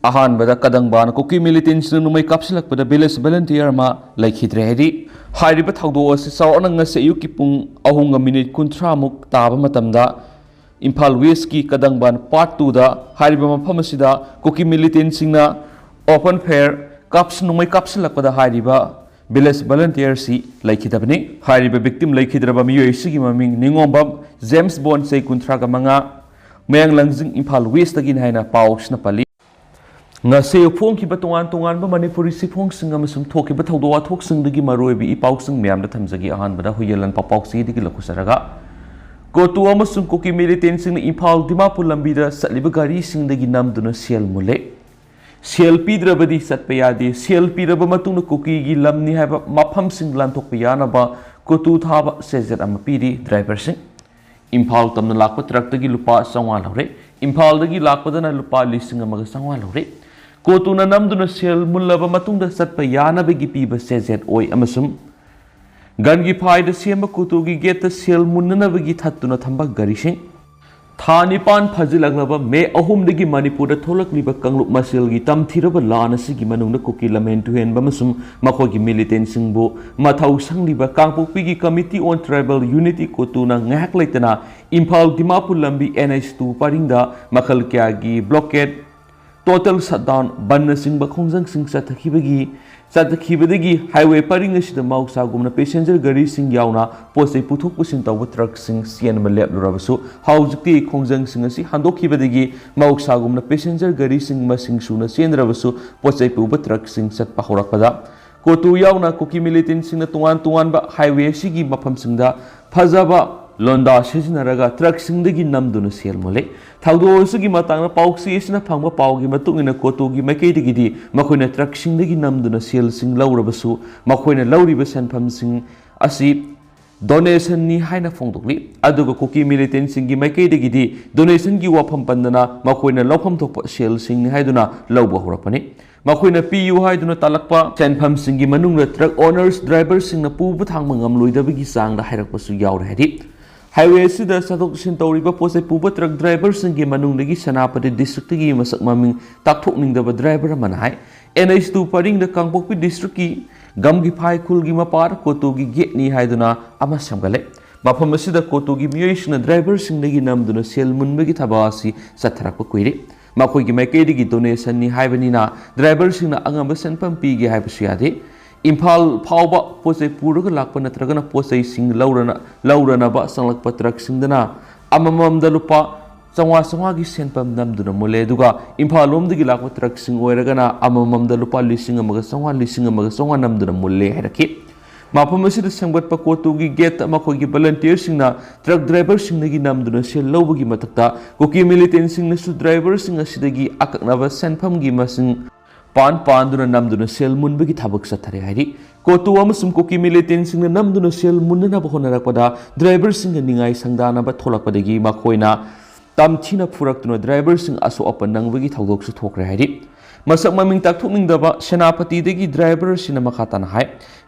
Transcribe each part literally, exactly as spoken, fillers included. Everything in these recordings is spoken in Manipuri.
ꯑꯍꯥꯟꯕꯗ ꯀꯗꯪꯕꯥꯅ ꯀꯨꯀꯤ ꯃꯤꯂꯤꯇꯦꯟꯁꯤꯡꯅ ꯅꯣꯡꯃꯩ ꯀꯥꯞꯁꯤꯜꯂꯛꯄꯗ ꯚꯤꯂꯦꯖ ꯚꯂꯟꯇꯤꯌꯔ ꯑꯃ ꯂꯩꯈꯤꯗ꯭ꯔꯦ ꯍꯥꯏꯔꯤ꯫ ꯍꯥꯏꯔꯤꯕ ꯊꯧꯗꯣꯛ ꯑꯁꯤ ꯆꯥꯎꯔꯥꯛꯅ ꯉꯁꯤ ꯑꯌꯨꯛꯀꯤ ꯄꯨꯡ ꯑꯍꯨꯝꯒ ꯃꯤꯅꯤꯠ ꯀꯨꯟꯊ꯭ꯔꯥꯃꯨꯛ ꯇꯥꯕ ꯃꯇꯝꯗ ꯏꯝꯐꯥꯜ ꯋꯦꯁꯀꯤ ꯀꯗꯪꯕꯥꯟ ꯄꯥꯔꯠ ꯇꯨꯗ ꯍꯥꯏꯔꯤꯕ ꯃꯐꯝ ꯑꯁꯤꯗ ꯀꯨꯀꯤ ꯃꯤꯂꯤꯇꯦꯟꯁꯤꯡꯅ ꯑꯣꯄꯟ ꯐꯥꯌꯔ ꯀꯥꯞꯁ-, ꯅꯣꯡꯃꯩ ꯀꯥꯞꯁꯤꯜꯂꯛꯄꯗ ꯍꯥꯏꯔꯤꯕ ꯚꯤꯂꯦꯖ ꯚꯂꯟꯇꯤꯌꯔꯁꯤ ꯂꯩꯈꯤꯗꯕꯅꯤ꯫ ꯍꯥꯏꯔꯤꯕ ꯚꯤꯛꯇꯤꯝ ꯂꯩꯈꯤꯗ꯭ꯔꯕ ꯃꯤꯑꯣꯏ ꯑꯁꯤꯒꯤ ꯃꯃꯤꯡ ꯅꯤꯉꯣꯝꯕꯝ ꯖꯦꯝꯁ ꯕꯣꯟ, ꯆꯍꯤ ꯀꯨꯟꯊ꯭ꯔꯥꯒ ꯃꯉꯥ, ꯃꯌꯥꯡ ꯂꯪꯖꯤꯡ, ꯏꯝꯐꯥꯜ ꯋꯦꯁꯇꯒꯤꯅꯤ ꯍꯥꯏꯅ ꯄꯥꯎ ꯑꯁꯤꯅ ꯄꯜꯂꯤ꯫ ꯉꯁꯤ ꯐꯣꯡꯈꯤꯕ ꯇꯣꯉꯥꯟ ꯇꯣꯉꯥꯟꯕ ꯃꯅꯤꯄꯨꯔꯤ ꯆꯦꯐꯣꯡꯁꯤꯡ ꯑꯃꯁꯨꯡ ꯊꯣꯛꯈꯤꯕ ꯊꯧꯗꯣꯛ ꯋꯥꯊꯣꯛꯁꯤꯡꯗꯒꯤ ꯃꯔꯨꯑꯣꯏꯕ ꯏ ꯄꯥꯎꯁꯤꯡ ꯃꯌꯥꯝꯗ ꯊꯝꯖꯒꯦ꯫ ꯑꯍꯥꯟꯕꯗ ꯍꯨꯏꯌꯦꯟ ꯂꯥꯟꯄꯥꯎ ꯄꯥꯎꯆꯦꯗꯒꯤ ꯂꯧꯈꯠꯆꯔꯒ, ꯀꯣꯇꯨ ꯑꯃꯁꯨꯡ ꯀꯨꯀꯤ ꯃꯤꯂꯤꯇꯦꯟꯁꯤꯡꯅ ꯏꯝꯐꯥꯜ ꯗꯤꯃꯥꯄꯨꯔ ꯂꯝꯕꯤꯗ ꯆꯠꯂꯤꯕ ꯒꯥꯔꯤꯁꯤꯡꯗꯒꯤ ꯅꯝꯗꯨꯅ ꯁꯦꯜ ꯃꯨꯜꯂꯦ꯫ ꯁꯦꯜ ꯄꯤꯗ꯭ꯔꯕꯗꯤ ꯆꯠꯄ ꯌꯥꯗꯦ꯫ ꯁꯦꯜ ꯄꯤꯔꯕ ꯃꯇꯨꯡꯗ ꯀꯨꯀꯤꯒꯤ ꯂꯝꯅꯤ ꯍꯥꯏꯕ ꯃꯐꯝꯁꯤꯡ ꯂꯥꯟꯊꯣꯛꯄ ꯌꯥꯅꯕ ꯀꯣꯇꯨ ꯊꯥꯕ ꯆꯦꯖꯦꯠ ꯑꯃ ꯄꯤꯔꯤ ꯗ꯭ꯔꯥꯏꯚꯔꯁꯤꯡ꯫ ꯏꯝꯐꯥꯜ ꯇꯝꯅ ꯂꯥꯛꯄ ꯇ꯭ꯔꯛꯇꯒꯤ ꯂꯨꯄꯥ ꯆꯥꯝꯃꯉꯥ ꯂꯧꯔꯦ꯫ ꯏꯝꯐꯥꯜꯗꯒꯤ ꯂꯥꯛꯄꯗꯅ ꯂꯨꯄꯥ ꯂꯤꯁꯤꯡ ꯑꯃꯒ ꯆꯥꯝꯃꯉꯥ ꯂꯧꯔꯦ꯫ ꯀꯣꯇꯨꯅ ꯅꯝꯗꯨꯅ ꯁꯦꯜ ꯃꯨꯜꯂꯕ ꯃꯇꯨꯡꯗ ꯆꯠꯄ ꯌꯥꯅꯕꯒꯤ ꯄꯤꯕ ꯆꯦꯖꯦꯠ ꯑꯣꯏ ꯑꯃꯁꯨꯡ ꯒꯟꯒꯤ ꯐꯥꯏꯗ ꯁꯦꯝꯕ ꯀꯣꯇꯨꯒꯤ ꯒꯦꯠꯇ ꯁꯦꯜ ꯃꯨꯟꯅꯅꯕꯒꯤ ꯊꯠꯇꯨꯅ ꯊꯝꯕ ꯒꯥꯔꯤꯁꯤꯡ꯫ ꯊꯥ ꯅꯤꯄꯥꯟ ꯐꯥꯖꯤꯜꯂꯛꯂꯕ ꯃꯦ ꯑꯍꯨꯝꯗꯒꯤ ꯃꯅꯤꯄꯨꯔꯗ ꯊꯣꯛꯂꯛꯂꯤꯕ ꯀꯥꯡꯂꯨꯞ ꯃꯁꯦꯜꯒꯤ ꯇꯝꯊꯤꯔꯕ ꯂꯥꯟ ꯑꯁꯤꯒꯤ ꯃꯅꯨꯡꯗ ꯀꯨꯀꯤ ꯂꯝꯍꯦꯟ ꯇꯨꯍꯦꯟꯕ ꯑꯃꯁꯨꯡ ꯃꯈꯣꯏꯒꯤ ꯃꯤꯂꯤꯇꯦꯟꯁꯤꯡꯕꯨ ꯃꯊꯧ ꯁꯪꯂꯤꯕ ꯀꯥꯡꯄꯣꯛꯄꯤꯒꯤ Committee on Tribal Unity ꯀꯣꯇꯨꯅ ꯉꯥꯏꯍꯥꯛ ꯂꯩꯇꯅ ꯏꯝꯐꯥꯜ ꯗꯤꯃꯥꯄꯨꯔ ꯂꯝꯕꯤ N H two ꯄꯔꯤꯡꯗ ꯃꯈꯜ ꯀꯌꯥꯒꯤ ꯕ꯭ꯂꯣꯀꯦꯠ, ꯇꯣꯇꯦꯜ ꯁꯠꯗꯥꯎꯟ, ꯕꯟꯅꯆꯤꯡꯕ ꯈꯣꯡꯖꯪꯁꯤꯡ ꯆꯠꯊꯈꯤꯕꯒꯤ, ꯆꯠꯊꯈꯤꯕꯗꯒꯤ ꯍꯥꯏꯋꯦ ꯄꯔꯤꯡ ꯑꯁꯤꯗ ꯃꯍꯧꯁꯥꯒꯨꯝꯅ ꯄꯦꯁꯦꯟꯖꯔ ꯒꯥꯔꯤꯁꯤꯡ ꯌꯥꯎꯅ ꯄꯣꯠ ꯆꯩ ꯄꯨꯊꯣꯛ ꯄꯨꯁꯤꯟ ꯇꯧꯕ ꯇ꯭ꯔꯛꯁꯤꯡ ꯆꯦꯟꯕ ꯂꯦꯞꯂꯨꯔꯕꯁꯨ, ꯍꯧꯖꯤꯛꯇꯤ ꯈꯣꯡꯖꯪꯁꯤꯡ ꯑꯁꯤ ꯍꯟꯗꯣꯛꯈꯤꯕꯗꯒꯤ ꯃꯍꯧꯁꯥꯒꯨꯝꯅ ꯄꯦꯁꯦꯟꯖꯔ ꯒꯥꯔꯤꯁꯤꯡ ꯃꯁꯤꯡ ꯁꯨꯅ ꯆꯦꯟꯗ꯭ꯔꯕꯁꯨ ꯄꯣꯠ ꯆꯩ ꯄꯨꯕ ꯇ꯭ꯔꯛꯁꯤꯡ ꯆꯠꯄ ꯍꯧꯔꯛꯄꯗ ꯀꯣꯇꯨ ꯌꯥꯎꯅ ꯀꯨꯀꯤ ꯃꯤꯂꯤꯇꯦꯟꯁꯤꯡꯅ ꯇꯣꯉꯥꯟ ꯇꯣꯉꯥꯟꯕ ꯍꯥꯏꯋꯦ ꯑꯁꯤꯒꯤ ꯃꯐꯝꯁꯤꯡꯗ ꯐꯖꯕ ꯂꯣꯟꯗꯥ ꯁꯤꯖꯤꯟꯅꯔꯒ ꯇ꯭ꯔꯛꯁꯤꯡꯗꯒꯤ ꯅꯝꯗꯨꯅ ꯁꯦꯜ ꯃꯨꯜꯂꯤ꯫ ꯊꯧꯗꯣꯛ ꯑꯁꯤꯒꯤ ꯃꯇꯥꯡꯗ ꯄꯥꯎꯆꯦ ꯑꯁꯤꯅ ꯐꯪꯕ ꯄꯥꯎꯒꯤ ꯃꯇꯨꯡ ꯏꯟꯅ ꯀꯣꯇꯨꯒꯤ ꯃꯥꯏꯀꯩꯗꯒꯤꯗꯤ ꯃꯈꯣꯏꯅ ꯇ꯭ꯔꯛꯁꯤꯡꯗꯒꯤ ꯅꯝꯗꯨꯅ ꯁꯦꯜꯁꯤꯡ ꯂꯧꯔꯕꯁꯨ ꯃꯈꯣꯏꯅ ꯂꯧꯔꯤꯕ ꯁꯦꯟꯐꯝꯁꯤꯡ ꯑꯁꯤ ꯗꯣꯅꯦꯁꯟꯅꯤ ꯍꯥꯏꯅ ꯐꯣꯡꯗꯣꯛꯂꯤ꯫ ꯑꯗꯨꯒ ꯀꯨꯀꯤ ꯃꯤꯂꯤꯇꯦꯟꯁꯤꯡꯒꯤ ꯃꯥꯏꯀꯩꯗꯒꯤꯗꯤ ꯗꯣꯅꯦꯁꯟꯒꯤ ꯋꯥꯐꯝ ꯄꯟꯗꯅ ꯃꯈꯣꯏꯅ ꯂꯧꯐꯝ ꯊꯣꯛꯄ ꯁꯦꯜꯁꯤꯡꯅꯤ ꯍꯥꯏꯗꯨꯅ ꯂꯧꯕ ꯍꯧꯔꯛꯄꯅꯤ꯫ ꯃꯈꯣꯏꯅ ꯄꯤꯌꯨ ꯍꯥꯏꯗꯨꯅ ꯇꯥꯜꯂꯛꯄ ꯁꯦꯟꯐꯝꯁꯤꯡꯒꯤ ꯃꯅꯨꯡꯗ ꯇ꯭ꯔꯛ ꯑꯣꯅꯔꯁ ꯗ꯭ꯔꯥꯏꯚꯔꯁꯤꯡꯅ ꯄꯨꯕ ꯊꯥꯡꯕ ꯉꯝꯂꯣꯏꯗꯕꯒꯤ ꯆꯥꯡꯗ ꯍꯥꯏꯔꯛꯄꯁꯨ ꯌꯥꯎꯔꯦ ꯍꯥꯏꯔꯤ꯫ ꯍꯥꯏꯋꯦ ꯑꯁꯤꯗ ꯆꯠꯊꯣꯛ ꯆꯠꯁꯤꯟ ꯇꯧꯔꯤꯕ ꯄꯣꯠ ꯆꯩ ꯄꯨꯕ ꯇ꯭ꯔꯛ ꯗ꯭ꯔꯥꯏꯚꯔꯁꯤꯡꯒꯤ ꯃꯅꯨꯡꯗꯒꯤ ꯁꯦꯅꯥꯄꯇꯤ ꯗꯤꯁꯇ꯭ꯔꯤꯛꯇꯒꯤ ꯃꯁꯛ ꯃꯃꯤꯡ ꯇꯥꯛꯊꯣꯛꯅꯤꯡꯗꯕ ꯗ꯭ꯔꯥꯏꯚꯔ ꯑꯃꯅ ꯍꯥꯏ, ꯑꯦꯟ ꯑꯩꯆ ꯇꯨ ꯄꯔꯤꯡꯗ ꯀꯥꯡꯄꯣꯛꯄꯤ ꯗꯤꯁꯇ꯭ꯔꯤꯛꯀꯤ ꯒꯝꯒꯤꯐꯥꯏ ꯈꯨꯜꯒꯤ ꯃꯄꯥꯗ ꯀꯣꯇꯣꯒꯤ ꯒꯦꯠꯅꯤ ꯍꯥꯏꯗꯨꯅ ꯑꯃ ꯁꯦꯝꯒꯠꯂꯦ꯫ ꯃꯐꯝ ꯑꯁꯤꯗ ꯀꯣꯇꯣꯒꯤ ꯃꯤꯑꯣꯏꯁꯤꯡꯅ ꯗ꯭ꯔꯥꯏꯚꯔꯁꯤꯡꯗꯒꯤ ꯅꯝꯗꯨꯅ ꯁꯦꯜ ꯃꯨꯟꯕꯒꯤ ꯊꯕꯛ ꯑꯁꯤ ꯆꯠꯊꯔꯛꯄ ꯀꯨꯏꯔꯦ꯫ ꯃꯈꯣꯏꯒꯤ ꯃꯥꯏꯀꯩꯗꯒꯤ ꯗꯣꯅꯦꯁꯟꯅꯤ ꯍꯥꯏꯕꯅꯤꯅ ꯗ꯭ꯔꯥꯏꯚꯔꯁꯤꯡꯅ ꯑꯉꯝꯕ ꯁꯦꯟꯐꯝ ꯄꯤꯒꯦ ꯍꯥꯏꯕꯁꯨ ꯌꯥꯗꯦ꯫ ꯏꯝꯐꯥꯜ ꯐꯥꯎꯕ ꯄꯣꯠ ꯆꯩ ꯄꯨꯔꯒ ꯂꯥꯛꯄ ꯅꯠꯇ꯭ꯔꯒꯅ ꯄꯣꯠ ꯆꯩꯁꯤꯡ ꯂꯧꯔꯅ-, ꯂꯧꯔꯅꯕ ꯆꯪꯂꯛꯄ ꯇ꯭ꯔꯛꯁꯤꯡꯗꯅ ꯑꯃꯃꯝꯗ ꯂꯨꯄꯥ ꯆꯥꯝꯃꯉꯥ ꯆꯥꯝꯃꯉꯥꯒꯤ ꯁꯦꯟꯐꯝ ꯅꯝꯗꯨꯅ ꯃꯨꯜꯂꯦ꯫ ꯑꯗꯨꯒ ꯏꯝꯐꯥꯜ ꯂꯣꯝꯗꯒꯤ ꯂꯥꯛꯄ ꯇ꯭ꯔꯛꯁꯤꯡ ꯑꯣꯏꯔꯒꯅ ꯑꯃꯃꯝꯗ ꯂꯨꯄꯥ ꯂꯤꯁꯤꯡ ꯑꯃꯒ ꯆꯥꯝꯃꯉꯥ, ꯂꯤꯁꯤꯡ ꯑꯃꯒ ꯆꯥꯝꯃꯉꯥ ꯅꯝꯗꯨꯅ ꯃꯨꯜꯂꯦ ꯍꯥꯏꯔꯛꯈꯤ꯫ ꯃꯐꯝ ꯑꯁꯤꯗ ꯁꯦꯝꯒꯠꯄ ꯀꯣꯇꯨꯒꯤ ꯒꯦꯠꯇ ꯃꯈꯣꯏꯒꯤ ꯚꯂꯟꯇꯤꯌꯔꯁꯤꯡꯅ ꯇ꯭ꯔꯛ ꯗ꯭ꯔꯥꯏꯚꯔꯁꯤꯡꯗꯒꯤ ꯅꯝꯗꯨꯅ ꯁꯦꯜ ꯂꯧꯕꯒꯤ ꯃꯊꯛꯇ ꯀꯨꯀꯤ ꯃꯤꯂꯤꯇꯦꯟꯁꯤꯡꯅꯁꯨ ꯗ꯭ꯔꯥꯏꯚꯔꯁꯤꯡ ꯑꯁꯤꯗꯒꯤ ꯑꯀꯛꯅꯕ ꯁꯦꯟꯐꯝꯒꯤ ꯃꯁꯤꯡ ꯄꯥꯟ ꯄꯥꯟꯗꯨꯅ ꯅꯝꯗꯨꯅ ꯁꯦꯜ ꯃꯨꯟꯕꯒꯤ ꯊꯕꯛ ꯆꯠꯊꯔꯦ ꯍꯥꯏꯔꯤ꯫ ꯀꯣꯇꯨ ꯑꯃꯁꯨꯡ ꯀꯨꯀꯤ ꯃꯤꯂꯤꯇꯦꯟꯁꯤꯡꯅ ꯅꯝꯗꯨꯅ ꯁꯦꯜ ꯃꯨꯟꯅꯅꯕ ꯍꯣꯠꯅꯔꯛꯄꯗ ꯗ꯭ꯔꯥꯏꯚꯔꯁꯤꯡꯒ ꯅꯤꯡꯉꯥꯏ ꯁꯪꯗꯥꯅꯕ ꯊꯣꯛꯂꯛꯄꯗꯒꯤ ꯃꯈꯣꯏꯅ ꯇꯝꯊꯤꯅ ꯐꯨꯔꯛꯇꯨꯅ ꯗ꯭ꯔꯥꯏꯚꯔꯁꯤꯡ ꯑꯁꯣꯛ ꯑꯄꯟ ꯅꯪꯕꯒꯤ ꯊꯧꯗꯣꯛꯁꯨ ꯊꯣꯛꯈ꯭ꯔꯦ ꯍꯥꯏꯔꯤ꯫ ꯃꯁꯛ ꯃꯃꯤꯡ ꯇꯥꯛꯊꯣꯛꯅꯤꯡꯗꯕ ꯁꯦꯅꯥꯄꯇꯤꯗꯒꯤ ꯗ꯭ꯔꯥꯏꯚꯔ ꯑꯁꯤꯅ ꯃꯈꯥ ꯇꯥꯅ ꯍꯥꯏ,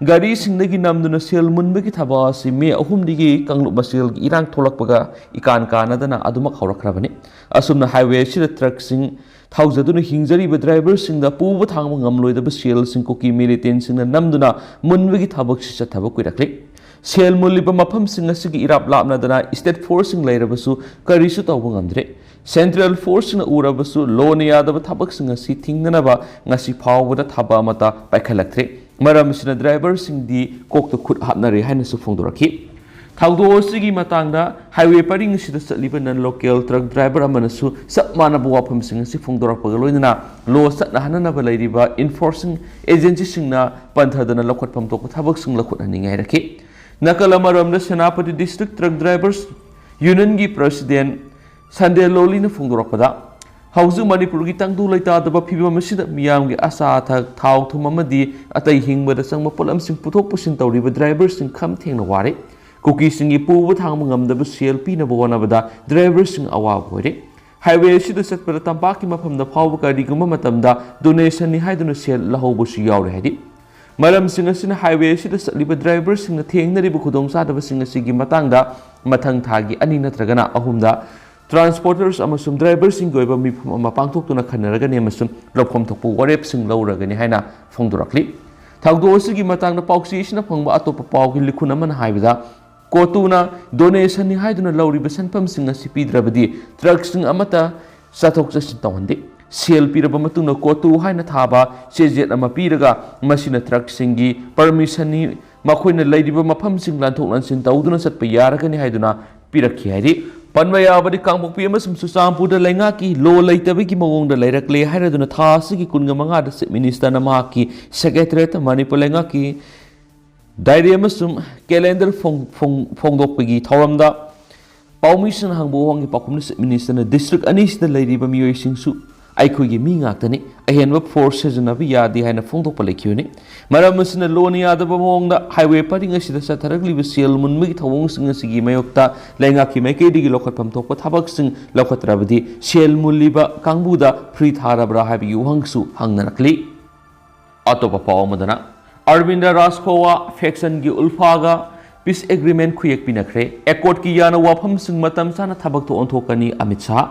ꯒꯥꯔꯤꯁꯤꯡꯗꯒꯤ ꯅꯝꯗꯨꯅ ꯁꯦꯜ ꯃꯨꯟꯕꯒꯤ ꯊꯕꯛ ꯑꯁꯤ ꯃꯦ ꯑꯍꯨꯝꯗꯒꯤ ꯀꯥꯡꯂꯨꯞ ꯃꯁꯦꯜꯒꯤ ꯏꯔꯥꯡ ꯊꯣꯛꯂꯛꯄꯒ ꯏꯀꯥꯟ ꯀꯥꯟꯅꯗꯅ ꯑꯗꯨꯃꯛ ꯍꯧꯔꯛꯈ꯭ꯔꯕꯅꯤ꯫ ꯑꯁꯨꯝꯅ ꯍꯥꯏꯋꯦ ꯑꯁꯤꯗ ꯇ꯭ꯔꯛꯁꯤꯡ ꯊꯧꯖꯗꯨꯅ ꯍꯤꯡꯖꯔꯤꯕ ꯗ꯭ꯔꯥꯏꯚꯔꯁꯤꯡꯗ ꯄꯨꯕ ꯊꯥꯡꯕ ꯉꯝꯂꯣꯏꯗꯕ ꯁꯦꯜꯁꯤꯡ ꯀꯨꯀꯤ ꯃꯤꯂꯤꯇꯦꯟꯁꯤꯡꯅ ꯅꯝꯗꯨꯅ ꯃꯨꯟꯕꯒꯤ ꯊꯕꯛꯁꯤ ꯆꯠꯊꯕ ꯀꯨꯏꯔꯛꯂꯤ꯫ ꯁꯦꯜ ꯃꯨꯜꯂꯤꯕ ꯃꯐꯝꯁꯤꯡ ꯑꯁꯤꯒꯤ ꯏꯔꯥꯞ ꯂꯥꯞꯅꯗꯅ ꯁ꯭ꯇꯦꯠ ꯐꯣꯔꯁꯁꯤꯡ ꯂꯩꯔꯕꯁꯨ ꯀꯔꯤꯁꯨ ꯇꯧꯕ ꯉꯝꯗ꯭ꯔꯦ꯫ ꯁꯦꯟꯇ꯭ꯔꯦꯜ ꯐꯣꯔꯁꯁꯤꯡꯅ ꯎꯔꯕꯁꯨ ꯂꯣꯅ ꯌꯥꯗꯕ ꯊꯕꯛꯁꯤꯡ ꯑꯁꯤ ꯊꯤꯡꯅꯅꯕ ꯉꯁꯤ ꯐꯥꯎꯕꯗ ꯊꯕꯛ ꯑꯃꯠꯇ ꯄꯥꯏꯈꯠꯂꯛꯇ꯭ꯔꯤ꯫ ꯃꯔꯝ ꯑꯁꯤꯅ ꯗ꯭ꯔꯥꯏꯚꯔꯁꯤꯡꯗꯤ ꯀꯣꯛꯇ ꯈꯨꯠ ꯍꯥꯞꯅꯔꯦ ꯍꯥꯏꯅꯁꯨ ꯐꯣꯡꯗꯣꯔꯛꯈꯤ꯫ ꯊꯧꯗꯣꯛ ꯑꯁꯤꯒꯤ ꯃꯇꯥꯡꯗ ꯍꯥꯏꯋꯦ ꯄꯔꯤꯡ ꯑꯁꯤꯗ ꯆꯠꯂꯤꯕ ꯅꯟ ꯂꯣꯀꯦꯜ ꯇ꯭ꯔꯛ ꯗ꯭ꯔꯥꯏꯚꯔ ꯑꯃꯅꯁꯨ ꯆꯞ ꯃꯥꯟꯅꯕ ꯋꯥꯐꯝꯁꯤꯡ ꯑꯁꯤ ꯐꯣꯡꯗꯣꯔꯛꯄꯒ ꯂꯣꯏꯅꯅ ꯂꯣ ꯆꯠꯅꯍꯟꯅꯅꯕ ꯂꯩꯔꯤꯕ ꯏꯟꯐꯣꯔꯁꯤꯡ ꯑꯦꯖꯦꯟꯁꯤꯁꯤꯡꯅ ꯄꯟꯊꯗꯅ ꯂꯧꯈꯠꯐꯝ ꯊꯣꯛꯄ ꯊꯕꯛꯁꯤꯡ ꯂꯧꯈꯠꯍꯟꯅꯤꯡꯉꯤ ꯍꯥꯏꯔꯛꯈꯤ꯫ ꯅꯥꯀꯜ ꯑꯃꯔꯣꯝꯗ ꯁꯦꯅꯥꯄꯇꯤ ꯗꯤꯁꯇ꯭ꯔꯤꯛ ꯇ꯭ꯔꯛ ꯗ꯭ꯔꯥꯏꯚꯔꯁ ꯌꯨꯅꯤꯌꯟꯒꯤ ꯄ꯭ꯔꯁꯤꯗꯦꯟ ꯁꯟꯗꯦ ꯂꯣꯂꯤꯅ ꯐꯣꯡꯗꯣꯔꯛꯄꯗ, ꯍꯧꯖꯤꯛ ꯃꯅꯤꯄꯨꯔꯒꯤ ꯇꯪꯗꯨ ꯂꯩꯇꯥꯗꯕ ꯐꯤꯕꯝ ꯑꯁꯤꯗ ꯃꯤꯌꯥꯝꯒꯤ ꯑꯆꯥ ꯑꯊꯛ, ꯊꯥꯎ ꯊꯨꯝ ꯑꯃꯗꯤ ꯑꯇꯩ ꯍꯤꯡꯕꯗ ꯆꯪꯕ ꯄꯣꯠꯂꯝꯁꯤꯡ ꯄꯨꯊꯣꯛ ꯄꯨꯁꯤꯟ ꯇꯧꯔꯤꯕ ꯗ꯭ꯔꯥꯏꯚꯔꯁꯤꯡ ꯈꯝ ꯊꯦꯡꯅ ꯋꯥꯔꯦ꯫ ꯀꯨꯀꯤꯁꯤꯡꯒꯤ ꯄꯨꯕ ꯊꯥꯡꯕ ꯉꯝꯗꯕ ꯁꯦꯜ ꯄꯤꯅꯕ ꯍꯣꯠꯅꯕꯗ ꯗ꯭ꯔꯥꯏꯚꯔꯁꯤꯡ ꯑꯋꯥꯕ ꯑꯣꯏꯔꯦ꯫ ꯍꯥꯏꯋꯦ ꯑꯁꯤꯗ ꯆꯠꯄꯗ ꯇꯝꯄꯥꯛꯀꯤ ꯃꯐꯝꯗ ꯐꯥꯎꯕ ꯀꯔꯤꯒꯨꯝꯕ ꯃꯇꯝꯗ ꯗꯣꯅꯦꯁꯟꯅꯤ ꯍꯥꯏꯗꯨꯅ ꯁꯦꯜ ꯂꯧꯍꯧꯕꯁꯨ ꯌꯥꯎꯔꯦ ꯍꯥꯏꯔꯤ꯫ ꯃꯔꯝꯁꯤꯡ ꯑꯁꯤꯅ highway ꯑꯁꯤꯗ ꯆꯠꯂꯤꯕ driverꯁꯤꯡꯅ ꯊꯦꯡꯅꯔꯤꯕ ꯈꯨꯗꯣꯡꯆꯥꯗꯕꯁꯤꯡ ꯑꯁꯤꯒꯤ ꯃꯇꯥꯡꯗ ꯃꯊꯪ ꯊꯥꯒꯤ ꯑꯅꯤ ꯅꯠꯇ꯭ꯔꯒꯅ ꯑꯍꯨꯝꯗ transporters ꯑꯃꯁꯨꯡ driverꯁꯤꯡꯒꯤ ꯑꯣꯏꯕ ꯃꯤꯐꯝ ꯑꯃ ꯄꯥꯡꯊꯣꯛꯇꯨꯅ ꯈꯟꯅꯔꯒꯅꯤ ꯑꯃꯁꯨꯡ ꯂꯧꯐꯝ ꯊꯣꯛꯄ ꯋꯥꯔꯦꯞꯁꯤꯡ ꯂꯧꯔꯒꯅꯤ ꯍꯥꯏꯅ ꯐꯣꯡꯗꯣꯔꯛꯂꯤ꯫ ꯊꯧꯗꯣꯛ ꯑꯁꯤꯒꯤ ꯃꯇꯥꯡꯗ ꯄꯥꯎꯆꯦ ꯑꯁꯤꯅ ꯐꯪꯕ ꯑꯇꯣꯞꯄ ꯄꯥꯎꯒꯤ ꯂꯤꯈꯨꯟ ꯑꯃꯅ ꯍꯥꯏꯕꯗ, ꯀꯣꯇꯨꯅ donationꯅꯤ ꯍꯥꯏꯗꯨꯅ ꯂꯧꯔꯤꯕ ꯁꯦꯟꯐꯝꯁꯤꯡ ꯑꯁꯤ ꯄꯤꯗ꯭ꯔꯕꯗꯤ truckꯁꯤꯡ ꯑꯃꯠꯇ ꯆꯠꯊꯣꯛ ꯆꯠꯁꯤꯟ ꯇꯧꯍꯟꯗꯦ꯫ ꯁꯦꯜ ꯄꯤꯔꯕ ꯃꯇꯨꯡꯗ ꯀꯣꯇꯨ ꯍꯥꯏꯅ ꯊꯥꯕ ꯆꯦꯖꯦꯠ ꯑꯃ ꯄꯤꯔꯒ ꯃꯁꯤꯅ truckꯁꯤꯡꯒꯤ permissionꯅꯤ, ꯃꯈꯣꯏꯅ ꯂꯩꯔꯤꯕ ꯃꯐꯝꯁꯤꯡ ꯂꯥꯟꯊꯣꯛ ꯂꯥꯟꯁꯤꯟ ꯇꯧꯗꯨꯅ ꯆꯠꯄ ꯌꯥꯔꯒꯅꯤ ꯍꯥꯏꯗꯨꯅ ꯄꯤꯔꯛꯈꯤ ꯍꯥꯏꯔꯤ꯫ ꯄꯟꯕ ꯌꯥꯕꯗꯤ ꯀꯥꯡꯄꯣꯛꯄꯤ ꯑꯃꯁꯨꯡ ꯆꯨꯔꯆꯥꯟꯄꯨꯔꯗ ꯂꯩꯉꯥꯛꯀꯤ ꯂꯣ ꯂꯩꯇꯕꯒꯤ ꯃꯑꯣꯡꯗ ꯂꯩꯔꯛꯂꯦ ꯍꯥꯏꯔꯗꯨꯅ ꯊꯥ ꯑꯁꯤꯒꯤ ꯀꯨꯟꯒ ꯃꯉꯥꯗ Chief Ministerꯅ ꯃꯍꯥꯛꯀꯤ Secretariatꯇ ꯃꯅꯤꯄꯨꯔ ꯂꯩꯉꯥꯛꯀꯤ diary ꯑꯃꯁꯨꯡ calendar ꯐꯣꯡ-, ꯐꯣꯡ-, ꯐꯣꯡꯗꯣꯛꯄꯒꯤ ꯊꯧꯔꯝꯗ ꯄꯥꯎꯃꯤꯁꯤꯡꯅ ꯍꯪꯕ ꯋꯥꯍꯪꯒꯤ ꯄꯥꯎꯈꯨꯝꯗ Chief Ministerꯅ district ꯑꯅꯤꯁꯤꯗ ꯂꯩꯔꯤꯕ ꯃꯤꯑꯣꯏꯁꯤꯡꯁꯨ ꯑꯩꯈꯣꯏꯒꯤ ꯃꯤ ꯉꯥꯛꯇꯅꯤ, ꯑꯍꯦꯟꯕ force ꯁꯤꯖꯤꯟꯅꯕ ꯌꯥꯗꯦ ꯍꯥꯏꯅ ꯐꯣꯡꯗꯣꯛꯄ ꯂꯩꯈꯤꯕꯅꯤ꯫ ꯃꯔꯝ ꯑꯁꯤꯅ ꯂꯣꯅ ꯌꯥꯗꯕ ꯃꯑꯣꯡꯗ highway ꯄꯔꯤꯡ ꯑꯁꯤꯗ ꯆꯠꯊꯔꯛꯂꯤꯕ ꯁꯦꯜ ꯃꯨꯟꯕꯒꯤ ꯊꯧꯑꯣꯡꯁꯤꯡ ꯑꯁꯤꯒꯤ ꯃꯥꯌꯣꯛꯇ ꯂꯩꯉꯥꯛꯀꯤ ꯃꯥꯏꯀꯩꯗꯒꯤ ꯂꯧꯈꯠꯐꯝ ꯊꯣꯛꯄ ꯊꯕꯛꯁꯤꯡ ꯂꯧꯈꯠꯇ꯭ꯔꯕꯗꯤ ꯁꯦꯜ ꯃꯨꯜꯂꯤꯕ ꯀꯥꯡꯕꯨꯗ free ꯊꯥꯔꯕ꯭ꯔꯥ ꯍꯥꯏꯕꯒꯤ ꯋꯥꯍꯪꯁꯨ ꯍꯪꯅꯔꯛꯂꯤ꯫ ꯑꯇꯣꯞꯄ ꯄꯥꯎ ꯑꯃꯗꯅ, ꯑꯔꯕꯤꯟꯗ ꯔꯥꯖꯈꯣꯋꯥ factionꯒꯤ ꯎꯜꯐꯥꯒ peace agreement ꯈꯨꯌꯦꯛ ꯄꯤꯅꯈ꯭ꯔꯦ꯫ Accordꯀꯤ ꯌꯥꯅ ꯋꯥꯐꯝꯁꯤꯡ ꯃꯇꯝ ꯆꯥꯅ ꯊꯕꯛꯇ ꯑꯣꯟꯊꯣꯛꯀꯅꯤ ꯑꯃꯤꯠ ꯁꯥꯍ꯫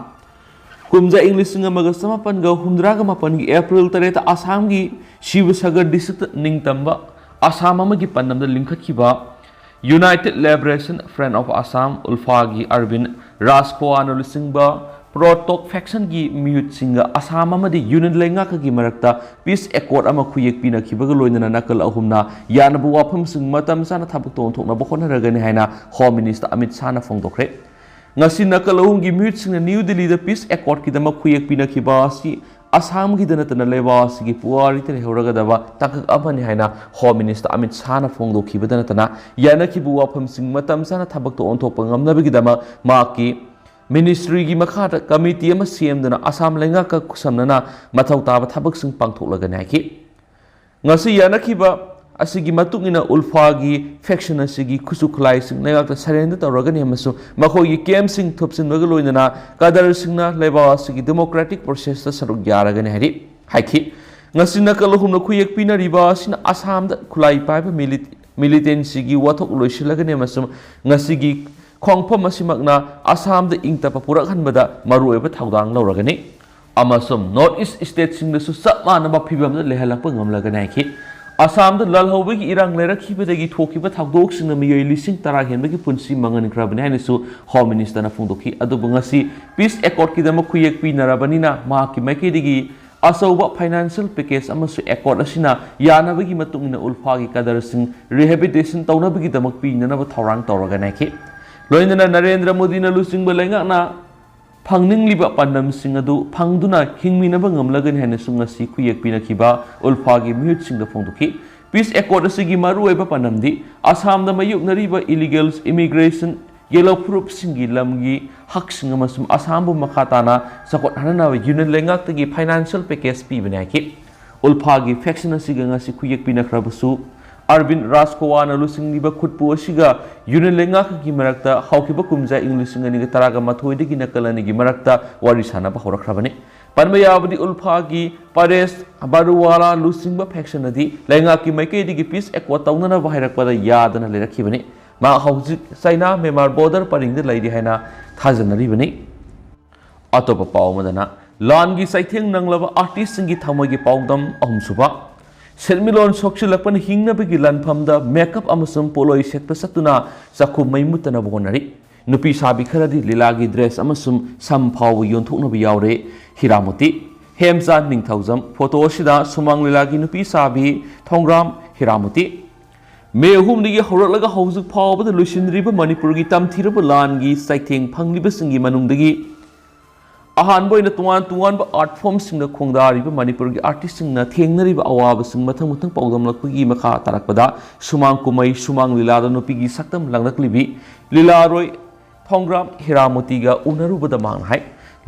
ꯀꯨꯝꯖꯥ ꯏꯪ ꯂꯤꯁꯤꯡ ꯑꯃꯒ ꯆꯃꯥꯄꯟꯒ ꯍꯨꯝꯗ꯭ꯔꯥꯒ ꯃꯥꯄꯟꯒꯤ April ꯇꯔꯦꯠꯇ ꯑꯁꯥꯝꯒꯤ ꯁꯤꯕꯁꯥꯒꯔ districtꯇ ꯅꯤꯡꯇꯝꯕ ꯑꯁꯥꯝ ꯑꯃꯒꯤ ꯄꯥꯟꯗꯝꯗ ꯂꯤꯡꯈꯠꯈꯤꯕ United Liberation Front of Assam, ꯎꯜꯐꯥꯒꯤ ꯑꯔꯕꯤꯟ ꯔꯥꯖꯈꯣꯋꯥꯅ ꯂꯨꯆꯤꯡꯕ ꯄ꯭ꯔꯣꯇꯣꯛ factionꯒꯤ ꯃꯤꯍꯨꯠꯁꯤꯡꯒ ꯑꯁꯥꯝ ꯑꯃꯗꯤ Union ꯂꯩꯉꯥꯛꯀꯒꯤ ꯃꯔꯛꯇ peace accord ꯑꯃ ꯈꯨꯌꯦꯛ ꯄꯤꯅꯈꯤꯕꯒ ꯂꯣꯏꯅꯅ ꯅꯥꯀꯜ ꯑꯍꯨꯝꯅ ꯌꯥꯅꯕ ꯋꯥꯐꯝꯁꯤꯡ ꯃꯇꯝ ꯆꯥꯅ ꯊꯕꯛꯇ ꯑꯣꯟꯊꯣꯛꯅꯕ ꯍꯣꯠꯅꯔꯒꯅꯤ ꯍꯥꯏꯅ Home Minister ꯑꯃꯤꯠ ꯁꯥꯍꯅ ꯐꯣꯡꯗꯣꯛꯈ꯭ꯔꯦ꯫ ꯉꯁꯤ ꯅꯥꯀꯜ ꯑꯍꯨꯝꯒꯤ ꯃꯤꯍꯨꯠꯁꯤꯡꯅ ꯅ꯭ꯌꯨ ꯗꯤꯜꯂꯤꯗ peace accordꯀꯤꯗꯃꯛ ꯈꯨꯌꯦꯛ ꯄꯤꯅꯈꯤꯕ ꯑꯁꯤ ꯑꯁꯥꯝꯒꯤꯗ ꯅꯠꯇꯅ ꯂꯩꯕꯥꯛ ꯑꯁꯤꯒꯤ ꯄꯨꯋꯥꯔꯤꯗ ꯂꯩꯍꯧꯔꯒꯗꯕ ꯇꯥꯡꯀꯛ ꯑꯃꯅꯤ ꯍꯥꯏꯅ Home Minister ꯑꯃꯤꯠ ꯁꯥꯍꯅ ꯐꯣꯡꯗꯣꯛꯈꯤꯕꯗ ꯅꯠꯇꯅ, ꯌꯥꯅꯈꯤꯕ ꯋꯥꯐꯝꯁꯤꯡ ꯃꯇꯝ ꯆꯥꯅ ꯊꯕꯛꯇ ꯑꯣꯟꯊꯣꯛꯄ ꯉꯝꯅꯕꯒꯤꯗꯃꯛ ꯃꯍꯥꯛꯀꯤ ministryꯒꯤ ꯃꯈꯥꯗ committee ꯑꯃ ꯁꯦꯝꯗꯨꯅ ꯑꯁꯥꯝ ꯂꯩꯉꯥꯛꯀ ꯈꯨꯠꯁꯝꯅꯅ ꯃꯊꯧ ꯇꯥꯕ ꯊꯕꯛꯁꯤꯡ ꯄꯥꯡꯊꯣꯛꯂꯒꯅꯤ ꯍꯥꯏꯈꯤ꯫ ꯉꯁꯤ ꯌꯥꯅꯈꯤꯕ ꯑꯁꯤꯒꯤ ꯃꯇꯨꯡ ꯏꯟꯅ ꯎꯜꯐꯥꯒꯤ faction ꯑꯁꯤꯒꯤ ꯈꯨꯠꯁꯨ ꯈꯨꯠꯂꯥꯏꯁꯤꯡ ꯂꯩꯉꯥꯛꯇ surrender ꯇꯧꯔꯒꯅꯤ ꯑꯃꯁꯨꯡ ꯃꯈꯣꯏꯒꯤ campꯁꯤꯡ ꯊꯨꯞꯆꯤꯟꯕꯒ ꯂꯣꯏꯅꯅ ꯀꯗꯔꯁꯤꯡꯅ ꯂꯩꯕꯥꯛ ꯑꯁꯤꯒꯤ democratic processꯇ ꯁꯔꯨꯛ ꯌꯥꯔꯒꯅꯤ ꯍꯥꯏꯔꯤ, ꯍꯥꯏꯈꯤ꯫ ꯉꯁꯤ ꯅꯥꯀꯜ ꯑꯍꯨꯝꯅ ꯈꯨꯌꯦꯛ ꯄꯤꯅꯔꯤꯕ ꯑꯁꯤꯅ ꯑꯁꯥꯝꯗ ꯈꯨꯠꯂꯥꯏ ꯄꯥꯏꯕ ꯃꯤꯂꯤꯠ-, ꯃꯤꯂꯤꯇꯦꯟꯁꯤꯒꯤ ꯋꯥꯊꯣꯛ ꯂꯣꯏꯁꯤꯜꯂꯒꯅꯤ ꯑꯃꯁꯨꯡ ꯉꯁꯤꯒꯤ ꯈꯣꯡꯐꯝ ꯑꯁꯤꯃꯛꯅ ꯑꯁꯥꯝꯗ ꯏꯪ ꯇꯞꯄ ꯄꯨꯔꯛꯍꯟꯕꯗ ꯃꯔꯨꯑꯣꯏꯕ ꯊꯧꯗꯥꯡ ꯂꯧꯔꯒꯅꯤ꯫ ꯑꯃꯁꯨꯡ North East stateꯁꯤꯡꯗꯁꯨ ꯆꯞ ꯃꯥꯟꯅꯕ ꯐꯤꯚꯝꯗ ꯂꯩꯍꯜꯂꯛꯄ ꯉꯝꯂꯒꯅꯤ ꯍꯥꯏꯈꯤ꯫ ꯑꯁꯥꯝꯗ ꯂꯥꯜꯍꯧꯕꯒꯤ ꯏꯔꯥꯡ ꯂꯩꯔꯛꯈꯤꯕꯗꯒꯤ ꯊꯣꯛꯈꯤꯕ ꯊꯧꯗꯣꯛꯁꯤꯡꯅ ꯃꯤꯑꯣꯏ ꯂꯤꯁꯤꯡ ꯇꯔꯥ ꯍꯦꯟꯕꯒꯤ ꯄꯨꯟꯁꯤ ꯃꯥꯡꯍꯟꯈ꯭ꯔꯕꯅꯤ ꯍꯥꯏꯅꯁꯨ Home Ministerꯅ ꯐꯣꯡꯗꯣꯛꯈꯤ꯫ ꯑꯗꯨꯕꯨ ꯉꯁꯤ peace accordꯀꯤꯗꯃꯛ ꯈꯨꯌꯦꯛ ꯄꯤꯅꯔꯕꯅꯤꯅ ꯃꯍꯥꯛꯀꯤ ꯃꯥꯏꯀꯩꯗꯒꯤ ꯑꯆꯧꯕ financial package ꯑꯃꯁꯨ accord ꯑꯁꯤꯅ ꯌꯥꯅꯕꯒꯤ ꯃꯇꯨꯡ ꯏꯟꯅ ꯎꯜꯐꯥꯒꯤ ꯀꯗꯔꯁꯤꯡ rehabilitation ꯇꯧꯅꯕꯒꯤꯗꯃꯛ ꯄꯤꯅꯅꯕ ꯊꯧꯔꯥꯡ ꯇꯧꯔꯒꯅꯤ ꯍꯥꯏꯈꯤ꯫ ꯂꯣꯏꯅꯅ ꯅꯔꯦꯟꯗ꯭ꯔ ꯃꯣꯗꯤꯅ ꯂꯨꯆꯤꯡꯕ ꯂꯩꯉꯥꯛꯅ ꯐꯪꯅꯤꯡꯂꯤꯕ ꯄꯥꯟꯗꯝꯁꯤꯡ ꯑꯗꯨ ꯐꯪꯗꯨꯅ ꯍꯤꯡꯃꯤꯟꯅꯕ ꯉꯝꯂꯒꯅꯤ ꯍꯥꯏꯅꯁꯨ ꯉꯁꯤ ꯈꯨꯌꯦꯛ ꯄꯤꯅꯈꯤꯕ ꯎꯜꯐꯥꯒꯤ ꯃꯤꯍꯨꯠꯁꯤꯡꯗ ꯐꯣꯡꯗꯣꯛꯈꯤ꯫ Peace Accord ꯑꯁꯤꯒꯤ ꯃꯔꯨꯑꯣꯏꯕ ꯄꯥꯟꯗꯝꯗꯤ ꯑꯁꯥꯝꯗ ꯃꯥꯌꯣꯛꯅꯔꯤꯕ illegal immigration, ꯌꯦꯜꯂꯧ ꯐꯨꯔꯨꯞꯁꯤꯡꯒꯤ ꯂꯝꯒꯤ ꯍꯛꯁꯤꯡ ꯑꯃꯁꯨꯡ ꯑꯁꯥꯝꯕꯨ ꯃꯈꯥ ꯇꯥꯅ ꯆꯥꯎꯈꯠꯍꯟꯅꯕ Union ꯂꯩꯉꯥꯛꯇꯒꯤ financial package ꯄꯤꯕꯅꯤ ꯍꯥꯏꯈꯤ꯫ ꯎꯜꯐꯥꯒꯤ faction ꯑꯁꯤꯒ ꯉꯁꯤ ꯈꯨꯌꯦꯛ ꯄꯤꯅꯈ꯭ꯔꯕꯁꯨ, ꯑꯔꯕꯤꯟ ꯔꯥꯖꯈꯣꯋꯥꯅ ꯂꯨꯆꯤꯡꯂꯤꯕ ꯈꯨꯠꯄꯨ ꯑꯁꯤꯒ Union ꯂꯩꯉꯥꯛꯀꯒꯤ ꯃꯔꯛꯇ ꯍꯧꯈꯤꯕ ꯀꯨꯝꯖꯥ ꯏꯪ ꯂꯤꯁꯤꯡ ꯑꯅꯤꯒ ꯇꯔꯥꯒ ꯃꯥꯊꯣꯏꯗꯒꯤ ꯅꯥꯀꯜ ꯑꯅꯤꯒꯤ ꯃꯔꯛꯇ ꯋꯥꯔꯤ ꯁꯥꯅꯕ ꯍꯧꯔꯛꯈ꯭ꯔꯕꯅꯤ꯫ ꯄꯟꯕ ꯌꯥꯕꯗꯤ ꯎꯜꯐꯥꯒꯤ ꯄꯔꯦꯁ ꯕꯥꯔꯨꯋꯥꯂꯥ ꯂꯨꯆꯤꯡꯕ faction ꯑꯗꯤ ꯂꯩꯉꯥꯛꯀꯤ ꯃꯥꯏꯀꯩꯗꯒꯤ peace accord ꯇꯧꯅꯅꯕ ꯍꯥꯏꯔꯛꯄꯗ ꯌꯥꯗꯅ ꯂꯩꯔꯛꯈꯤꯕꯅꯤ꯫ ꯃꯍꯥꯛ ꯍꯧꯖꯤꯛ ꯆꯥꯏꯅꯥ ꯃ꯭ꯌꯥꯟꯃꯥꯔ border ꯄꯔꯤꯡꯗ ꯂꯩꯔꯤ ꯍꯥꯏꯅ ꯊꯥꯖꯅꯔꯤꯕꯅꯤ꯫ ꯑꯇꯣꯞꯄ ꯄꯥꯎ ꯑꯃꯗꯅ, ꯂꯥꯟꯒꯤ ꯆꯩꯊꯦꯡ ꯅꯪꯂꯕ artistꯁꯤꯡꯒꯤ ꯊꯃꯣꯏꯒꯤ ꯄꯥꯎꯗꯝ ꯑꯍꯨꯝꯁꯨꯕ꯫ ꯁꯦꯟꯃꯤꯠꯂꯣꯟ ꯁꯣꯛꯆꯤꯜꯂꯛꯄꯅ ꯍꯤꯡꯅꯕꯒꯤ ꯂꯥꯟꯐꯝꯗ makeup ꯑꯃꯁꯨꯡ ꯄꯣꯠꯂꯣꯏ ꯁꯦꯠꯄ ꯆꯠꯇꯨꯅ ꯆꯥꯛꯈꯨꯝ ꯃꯩ ꯃꯨꯠꯇꯅꯕ ꯍꯣꯠꯅꯔꯤ꯫ ꯅꯨꯄꯤ ꯁꯥꯕꯤ ꯈꯔꯗꯤ ꯂꯤꯂꯥꯒꯤ dress ꯑꯃꯁꯨꯡ ꯁꯝ ꯐꯥꯎꯕ ꯌꯣꯟꯊꯣꯛꯅꯕ ꯌꯥꯎꯔꯦ꯫ ꯍꯤꯔꯥꯃꯣꯇꯤ꯫ ꯍꯦꯝꯆꯥꯟ ꯅꯤꯡꯊꯧꯖꯝ꯫ Photo ꯑꯁꯤꯗ ꯁꯨꯃꯥꯡ ꯂꯤꯂꯥꯒꯤ ꯅꯨꯄꯤ ꯁꯥꯕꯤ ꯊꯣꯡꯒ꯭ꯔꯥꯝ ꯍꯤꯔꯥꯃꯣꯇꯤ꯫ ꯃꯦ ꯑꯍꯨꯝꯗꯒꯤ ꯍꯧꯔꯛꯂꯒ ꯍꯧꯖꯤꯛ ꯐꯥꯎꯕꯗ ꯂꯣꯏꯁꯤꯟꯗ꯭ꯔꯤꯕ ꯃꯅꯤꯄꯨꯔꯒꯤ ꯇꯝꯊꯤꯔꯕ ꯂꯥꯟꯒꯤ ꯆꯩꯊꯦꯡ ꯐꯪꯂꯤꯕꯁꯤꯡꯒꯤ ꯃꯅꯨꯡꯗꯒꯤ ꯑꯍꯥꯟꯕ ꯑꯣꯏꯅ ꯇꯣꯉꯥꯟ ꯇꯣꯉꯥꯟꯕ art formꯁꯤꯡꯗ ꯈꯣꯡꯗꯥꯔꯤꯕ ꯃꯅꯤꯄꯨꯔꯒꯤ artistꯁꯤꯡꯅ ꯊꯦꯡꯅꯔꯤꯕ ꯑꯋꯥꯕꯁꯤꯡ ꯃꯊꯪ ꯃꯊꯪ ꯄꯥꯎꯗꯝꯂꯛꯄꯒꯤ ꯃꯈꯥ ꯇꯥꯔꯛꯄꯗ ꯁꯨꯃꯥꯡ ꯀꯨꯝꯍꯩ ꯁꯨꯃꯥꯡ ꯂꯤꯂꯥꯗ ꯅꯨꯄꯤꯒꯤ ꯁꯛꯇꯝ ꯂꯪꯂꯛꯂꯤꯕꯤ ꯂꯤꯂꯥꯔꯣꯏ ꯊꯣꯡꯒ꯭ꯔꯥꯝ ꯍꯤꯔꯥꯃꯣꯇꯤꯒ ꯎꯅꯔꯨꯕꯗ ꯃꯥꯅ ꯍꯥꯏ,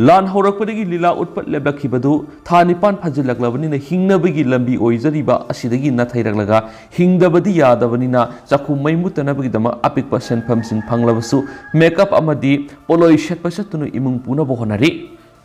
ꯂꯥꯟ ꯍꯧꯔꯛꯄꯗꯒꯤ ꯂꯤꯂꯥ ꯎꯠꯄ ꯂꯦꯞꯂꯛꯈꯤꯕꯗꯨ ꯊꯥ ꯅꯤꯄꯥꯟ ꯐꯥꯖꯤꯜꯂꯛꯂꯕꯅꯤꯅ ꯍꯤꯡꯅꯕꯒꯤ ꯂꯝꯕꯤ ꯑꯣꯏꯖꯔꯤꯕ ꯑꯁꯤꯗꯒꯤ ꯅꯥꯊꯩꯔꯛꯂꯒ ꯍꯤꯡꯗꯕꯗꯤ ꯌꯥꯗꯕꯅꯤꯅ ꯆꯥꯛꯈꯨꯝ ꯃꯩ ꯃꯨꯠꯇꯅꯕꯒꯤꯗꯃꯛ ꯑꯄꯤꯛꯄ ꯁꯦꯟꯐꯝꯁꯤꯡ ꯐꯪꯂꯕꯁꯨ makeup ꯑꯃꯗꯤ ꯄꯣꯠꯂꯣꯏ ꯁꯦꯠꯄ ꯆꯠꯇꯨꯅ ꯏꯃꯨꯡ ꯄꯨꯅꯕ ꯍꯣꯠꯅꯔꯤ꯫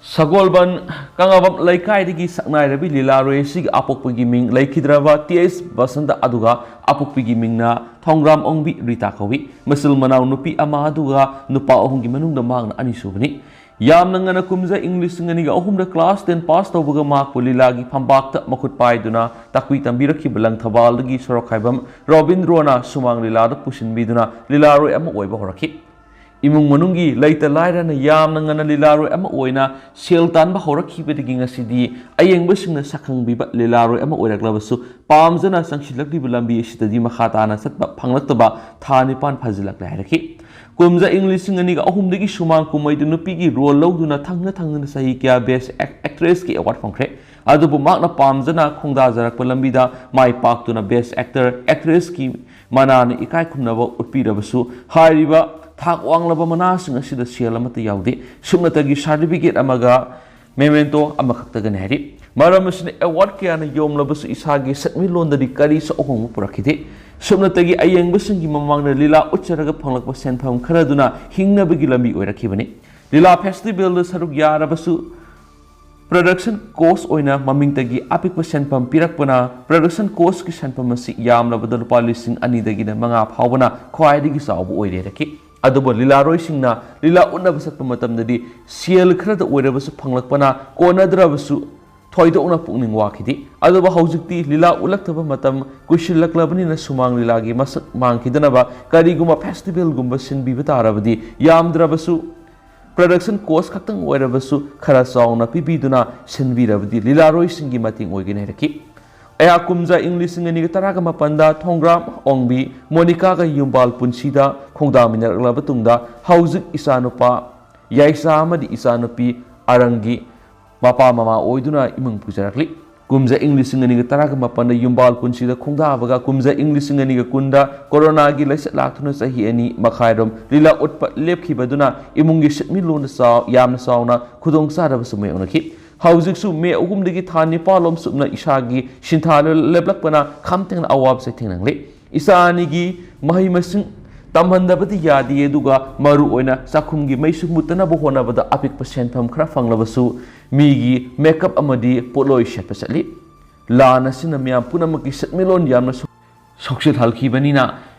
ꯁꯒꯣꯜꯕꯟ ꯀꯪꯂꯥꯕꯝ ꯂꯩꯀꯥꯏꯗꯒꯤ ꯁꯛꯅꯥꯏꯔꯕꯤ ꯂꯤꯂꯥꯔꯣꯏ ꯑꯁꯤꯒꯤ ꯑꯄꯣꯛꯄꯒꯤ ꯃꯤꯡ ꯂꯩꯈꯤꯗ꯭ꯔꯕ ꯇꯤ ꯑꯦꯁ ꯕꯁꯟꯇ, ꯑꯗꯨꯒ ꯑꯄꯣꯛꯄꯤꯒꯤ ꯃꯤꯡꯅ ꯊꯣꯡꯒ꯭ꯔꯥꯝ ꯑꯣꯡꯕꯤ ꯔꯤꯇꯥ ꯀꯧꯏ꯫ ꯃꯆꯤꯜ ꯃꯅꯥꯎ ꯅꯨꯄꯤ ꯑꯃ ꯑꯗꯨꯒ ꯅꯨꯄꯥ ꯑꯍꯨꯝꯒꯤ ꯃꯅꯨꯡꯗ ꯃꯍꯥꯛꯅ ꯑꯅꯤꯁꯨꯕꯅꯤ꯫ ꯌꯥꯝꯅ ꯉꯟꯅ ꯀꯨꯝꯖꯥ ꯏꯪ ꯂꯤꯁꯤꯡ ꯑꯅꯤꯒ ꯑꯍꯨꯝꯗ class ten pass ꯇꯧꯕꯒ ꯃꯍꯥꯛꯄꯨ ꯂꯤꯂꯥꯒꯤ ꯐꯝꯄꯥꯛꯇ ꯃꯈꯨꯠ ꯄꯥꯏꯗꯨꯅ ꯇꯥꯛꯄꯤ ꯇꯝꯕꯤꯔꯛꯈꯤꯕ ꯂꯪꯊꯕꯥꯜꯗꯒꯤ ꯁꯣꯔꯣꯛꯈꯥꯏꯕꯝ ꯔꯣꯕꯤꯟꯗ꯭ꯔꯣꯅ ꯁꯨꯃꯥꯡ ꯂꯤꯂꯥꯗ ꯄꯨꯁꯤꯟꯕꯤꯗꯨꯅ ꯂꯤꯂꯥꯔꯣꯏ ꯑꯃ ꯑꯣꯏꯕ ꯍꯧꯔꯛꯈꯤ꯫ ꯏꯃꯨꯡ ꯃꯅꯨꯡꯒꯤ ꯂꯩꯇ ꯂꯥꯏꯔꯅ ꯌꯥꯝꯅ ꯉꯟꯅ ꯂꯤꯂꯥꯔꯣꯏ ꯑꯃ ꯑꯣꯏꯅ ꯁꯦꯜ ꯇꯥꯟꯕ ꯍꯧꯔꯛꯈꯤꯕꯗꯒꯤ ꯉꯁꯤꯗꯤ ꯑꯌꯦꯡꯕꯁꯤꯡꯅ ꯁꯛꯈꯪꯕꯤꯕ ꯂꯤꯂꯥꯔꯣꯏ ꯑꯃ ꯑꯣꯏꯔꯛꯂꯕꯁꯨ, ꯄꯥꯝꯖꯅ ꯆꯪꯁꯤꯜꯂꯛꯂꯤꯕ ꯂꯝꯕꯤ ꯑꯁꯤꯗꯗꯤ ꯃꯈꯥ ꯇꯥꯅ ꯆꯠꯄ ꯐꯪꯂꯛꯇꯕ ꯊꯥ ꯅꯤꯄꯥꯟ ꯐꯥꯖꯤꯜꯂꯛꯂꯦ ꯍꯥꯏꯔꯛꯈꯤ꯫ ꯀꯨꯝꯖꯥ ꯏꯪ ꯂꯤꯁꯤꯡ ꯑꯅꯤꯒ ꯑꯍꯨꯝꯗꯒꯤ ꯁꯨꯃꯥꯡ ꯀꯨꯝꯍꯩꯗ ꯅꯨꯄꯤꯒꯤ role ꯂꯧꯗꯨꯅ ꯊꯪꯅ ꯊꯪꯅꯅ ꯆꯍꯤ ꯀꯌꯥ Best Ac-, Actressꯀꯤ award ꯐꯪꯈ꯭ꯔꯦ꯫ ꯑꯗꯨꯕꯨ ꯃꯍꯥꯛꯅ ꯄꯥꯝꯖꯅ ꯈꯣꯡꯗꯥꯖꯔꯛꯄ ꯂꯝꯕꯤꯗ ꯃꯥꯏ ꯄꯥꯛꯇꯨꯅ Best Actor, Actressꯀꯤ ꯃꯅꯥꯅ ꯏꯀꯥꯏ ꯈꯨꯝꯅꯕ ꯎꯠꯄꯤꯔꯕꯁꯨ, ꯍꯥꯏꯔꯤꯕ ꯊꯥꯛ ꯋꯥꯡꯂꯕ ꯃꯅꯥꯁꯤꯡ ꯑꯁꯤꯗ ꯁꯦꯜ ꯑꯃꯠꯇ ꯌꯥꯎꯗꯦ꯫ ꯁꯨꯞꯅꯇꯒꯤ certificate ꯑꯃꯒ memento ꯑꯃꯈꯛꯇꯒꯅꯤ ꯍꯥꯏꯔꯤ꯫ ꯃꯔꯝ ꯑꯁꯤꯅ, award ꯀꯌꯥꯅ ꯌꯣꯝꯂꯕꯁꯨ ꯏꯁꯥꯒꯤ ꯁꯛꯃꯤꯠꯂꯣꯟꯗꯗꯤ ꯀꯔꯤꯁꯨ ꯑꯍꯣꯡꯕ ꯄꯨꯔꯛꯈꯤꯗꯦ꯫ ꯁꯨꯞꯅꯇꯒꯤ ꯑꯌꯦꯡꯕꯁꯤꯡꯒꯤ ꯃꯃꯥꯡꯗ ꯂꯤꯂꯥ ꯎꯠꯆꯔꯒ ꯐꯪꯂꯛꯄ ꯁꯦꯟꯐꯝ ꯈꯔꯗꯨꯅ ꯍꯤꯡꯅꯕꯒꯤ ꯂꯝꯕꯤ ꯑꯣꯏꯔꯛꯈꯤꯕꯅꯤ꯫ ꯂꯤꯂꯥ festivalꯗ ꯁꯔꯨꯛ ꯌꯥꯔꯕꯁꯨ production cost ꯑꯣꯏꯅ ꯃꯃꯤꯡꯇꯒꯤ ꯑꯄꯤꯛꯄ ꯁꯦꯟꯐꯝ ꯄꯤꯔꯛꯄꯅ production costꯀꯤ ꯁꯦꯟꯐꯝ ꯑꯁꯤ ꯌꯥꯝꯂꯕꯗ ꯂꯨꯄꯥ ꯂꯤꯁꯤꯡ ꯑꯅꯤꯗꯒꯤꯅ ꯃꯉꯥ ꯐꯥꯎꯕꯅ ꯈ꯭ꯋꯥꯏꯗꯒꯤ ꯆꯥꯎꯕ ꯑꯣꯏꯔꯦ ꯍꯥꯏꯔꯛꯈꯤ꯫ ꯑꯗꯨꯕꯨ ꯂꯤꯂꯥꯔꯣꯏꯁꯤꯡꯅ ꯂꯤꯂꯥ ꯎꯠꯅꯕ ꯆꯠꯄ ꯃꯇꯝꯗꯗꯤ ꯁꯦꯜ ꯈꯔꯗ ꯑꯣꯏꯔꯕꯁꯨ ꯐꯪꯂꯛꯄꯅ ꯀꯣꯟꯅꯗ꯭ꯔꯕꯁꯨ ꯊꯣꯏꯗꯣꯛꯅ ꯄꯨꯛꯅꯤꯡ ꯋꯥꯈꯤꯗꯦ꯫ ꯑꯗꯨꯕꯨ ꯍꯧꯖꯤꯛꯇꯤ ꯂꯤꯂꯥ ꯎꯠꯂꯛꯇꯕ ꯃꯇꯝ ꯀꯨꯏꯁꯤꯜꯂꯛꯂꯕꯅꯤꯅ ꯁꯨꯃꯥꯡ ꯂꯤꯂꯥꯒꯤ ꯃꯁꯛ ꯃꯥꯡꯈꯤꯗꯅꯕ ꯀꯔꯤꯒꯨꯝꯕ festivalꯒꯨꯝꯕ ꯁꯤꯟꯕꯤꯕ ꯇꯥꯔꯕꯗꯤ ꯌꯥꯝꯗ꯭ꯔꯕꯁꯨ production cost ꯈꯛꯇꯪ ꯑꯣꯏꯔꯕꯁꯨ ꯈꯔ ꯆꯥꯎꯅ ꯄꯤꯕꯤꯗꯨꯅ ꯁꯤꯟꯕꯤꯔꯕꯗꯤ ꯂꯤꯂꯥꯔꯣꯏꯁꯤꯡꯒꯤ ꯃꯇꯦꯡ ꯑꯣꯏꯒꯅꯤ ꯍꯥꯏꯔꯛꯈꯤ꯫ ꯑꯩꯍꯥꯛ ꯀꯨꯝꯖꯥ ꯏꯪ ꯂꯤꯁꯤꯡ ꯑꯅꯤꯒ ꯇꯔꯥꯒ ꯃꯥꯄꯟꯗ ꯊꯣꯡꯒ꯭ꯔꯥꯝ ꯑꯣꯡꯕꯤ ꯃꯣꯅꯤꯀꯥꯒ ꯌꯨꯝꯕꯥꯜ ꯄꯨꯟꯁꯤꯗ ꯈꯣꯡꯗꯥꯃꯤꯟꯅꯔꯛꯂꯕ ꯇꯨꯡꯗ ꯍꯧꯖꯤꯛ ꯏꯆꯥꯅꯨꯄꯥ ꯌꯥꯏꯁꯥ ꯑꯃꯗꯤ ꯏꯆꯥꯅꯨꯄꯤ ꯑꯔꯪꯒꯤ ꯃꯄꯥ ꯃꯃꯥ ꯑꯣꯏꯗꯨꯅ ꯏꯃꯨꯡ ꯄꯨꯖꯔꯛꯂꯤ꯫ ꯀꯨꯝꯖꯥ ꯏꯪ ꯂꯤꯁꯤꯡ ꯑꯅꯤꯒ ꯇꯔꯥꯒ ꯃꯥꯄꯟꯗ ꯌꯨꯝꯕꯥꯜ ꯄꯨꯟꯁꯤꯗ ꯈꯣꯡꯗꯥꯕꯒ ꯀꯨꯝꯖꯥ ꯏꯪ ꯂꯤꯁꯤꯡ ꯑꯅꯤꯒ ꯀꯨꯟꯗ ꯀꯣꯔꯣꯅꯥꯒꯤ ꯂꯥꯏꯆꯠ ꯂꯥꯛꯇꯨꯅ ꯆꯍꯤ ꯑꯅꯤ ꯃꯈꯥꯏꯔꯣꯝ ꯂꯤꯂꯥ ꯎꯠꯄ ꯂꯦꯞꯈꯤꯕꯗꯨꯅ ꯏꯃꯨꯡꯒꯤ ꯁꯦꯟꯃꯤꯠꯂꯣꯟꯗ ꯆꯥꯎ-, ꯌꯥꯝꯅ ꯆꯥꯎꯅ ꯈꯨꯗꯣꯡꯆꯥꯗꯕꯁꯨ ꯃꯥꯌꯣꯛꯅꯈꯤ꯫ ꯍꯧꯖꯤꯛꯁꯨ ꯃꯦ ꯑꯍꯨꯝꯗꯒꯤ ꯊꯥ ꯅꯤꯄꯥꯜꯂꯣꯝ ꯆꯨꯞꯅ ꯏꯁꯥꯒꯤ ꯁꯤꯟꯊꯥ ꯂꯦꯞꯂꯛꯄꯅ ꯈꯝ ꯊꯦꯡꯅ ꯑꯋꯥꯕꯁꯦ ꯊꯦꯡꯅꯍꯜꯂꯤ꯫ ꯏꯆꯥ ꯑꯅꯤꯒꯤ ꯃꯍꯩ ꯃꯁꯤꯡ ꯇꯝꯍꯟꯗꯕꯗꯤ ꯌꯥꯗꯦ, ꯑꯗꯨꯒ ꯃꯔꯨꯑꯣꯏꯅ ꯆꯥꯛꯈꯨꯝꯒꯤ ꯃꯩꯁꯨ ꯃꯨꯠꯇꯅꯕ ꯍꯣꯠꯅꯕꯗ ꯑꯄꯤꯛꯄ ꯁꯦꯟꯐꯝ ꯈꯔ ꯐꯪꯂꯕꯁꯨ ꯃꯤꯒꯤ ꯃꯦꯀꯞ ꯑꯃꯗꯤ ꯄꯣꯠꯂꯣꯏ ꯁꯦꯠꯄ ꯆꯠꯂꯤ꯫ ꯂꯥꯟ ꯑꯁꯤꯅ ꯃꯤꯌꯥꯝ ꯄꯨꯝꯅꯃꯛꯀꯤ ꯁꯦꯟꯃꯤꯠꯂꯣꯟ ꯌꯥꯝꯅ ꯁꯣꯛ-, ꯁꯣꯛꯆꯤꯜꯍꯜꯈꯤꯕꯅꯤꯅ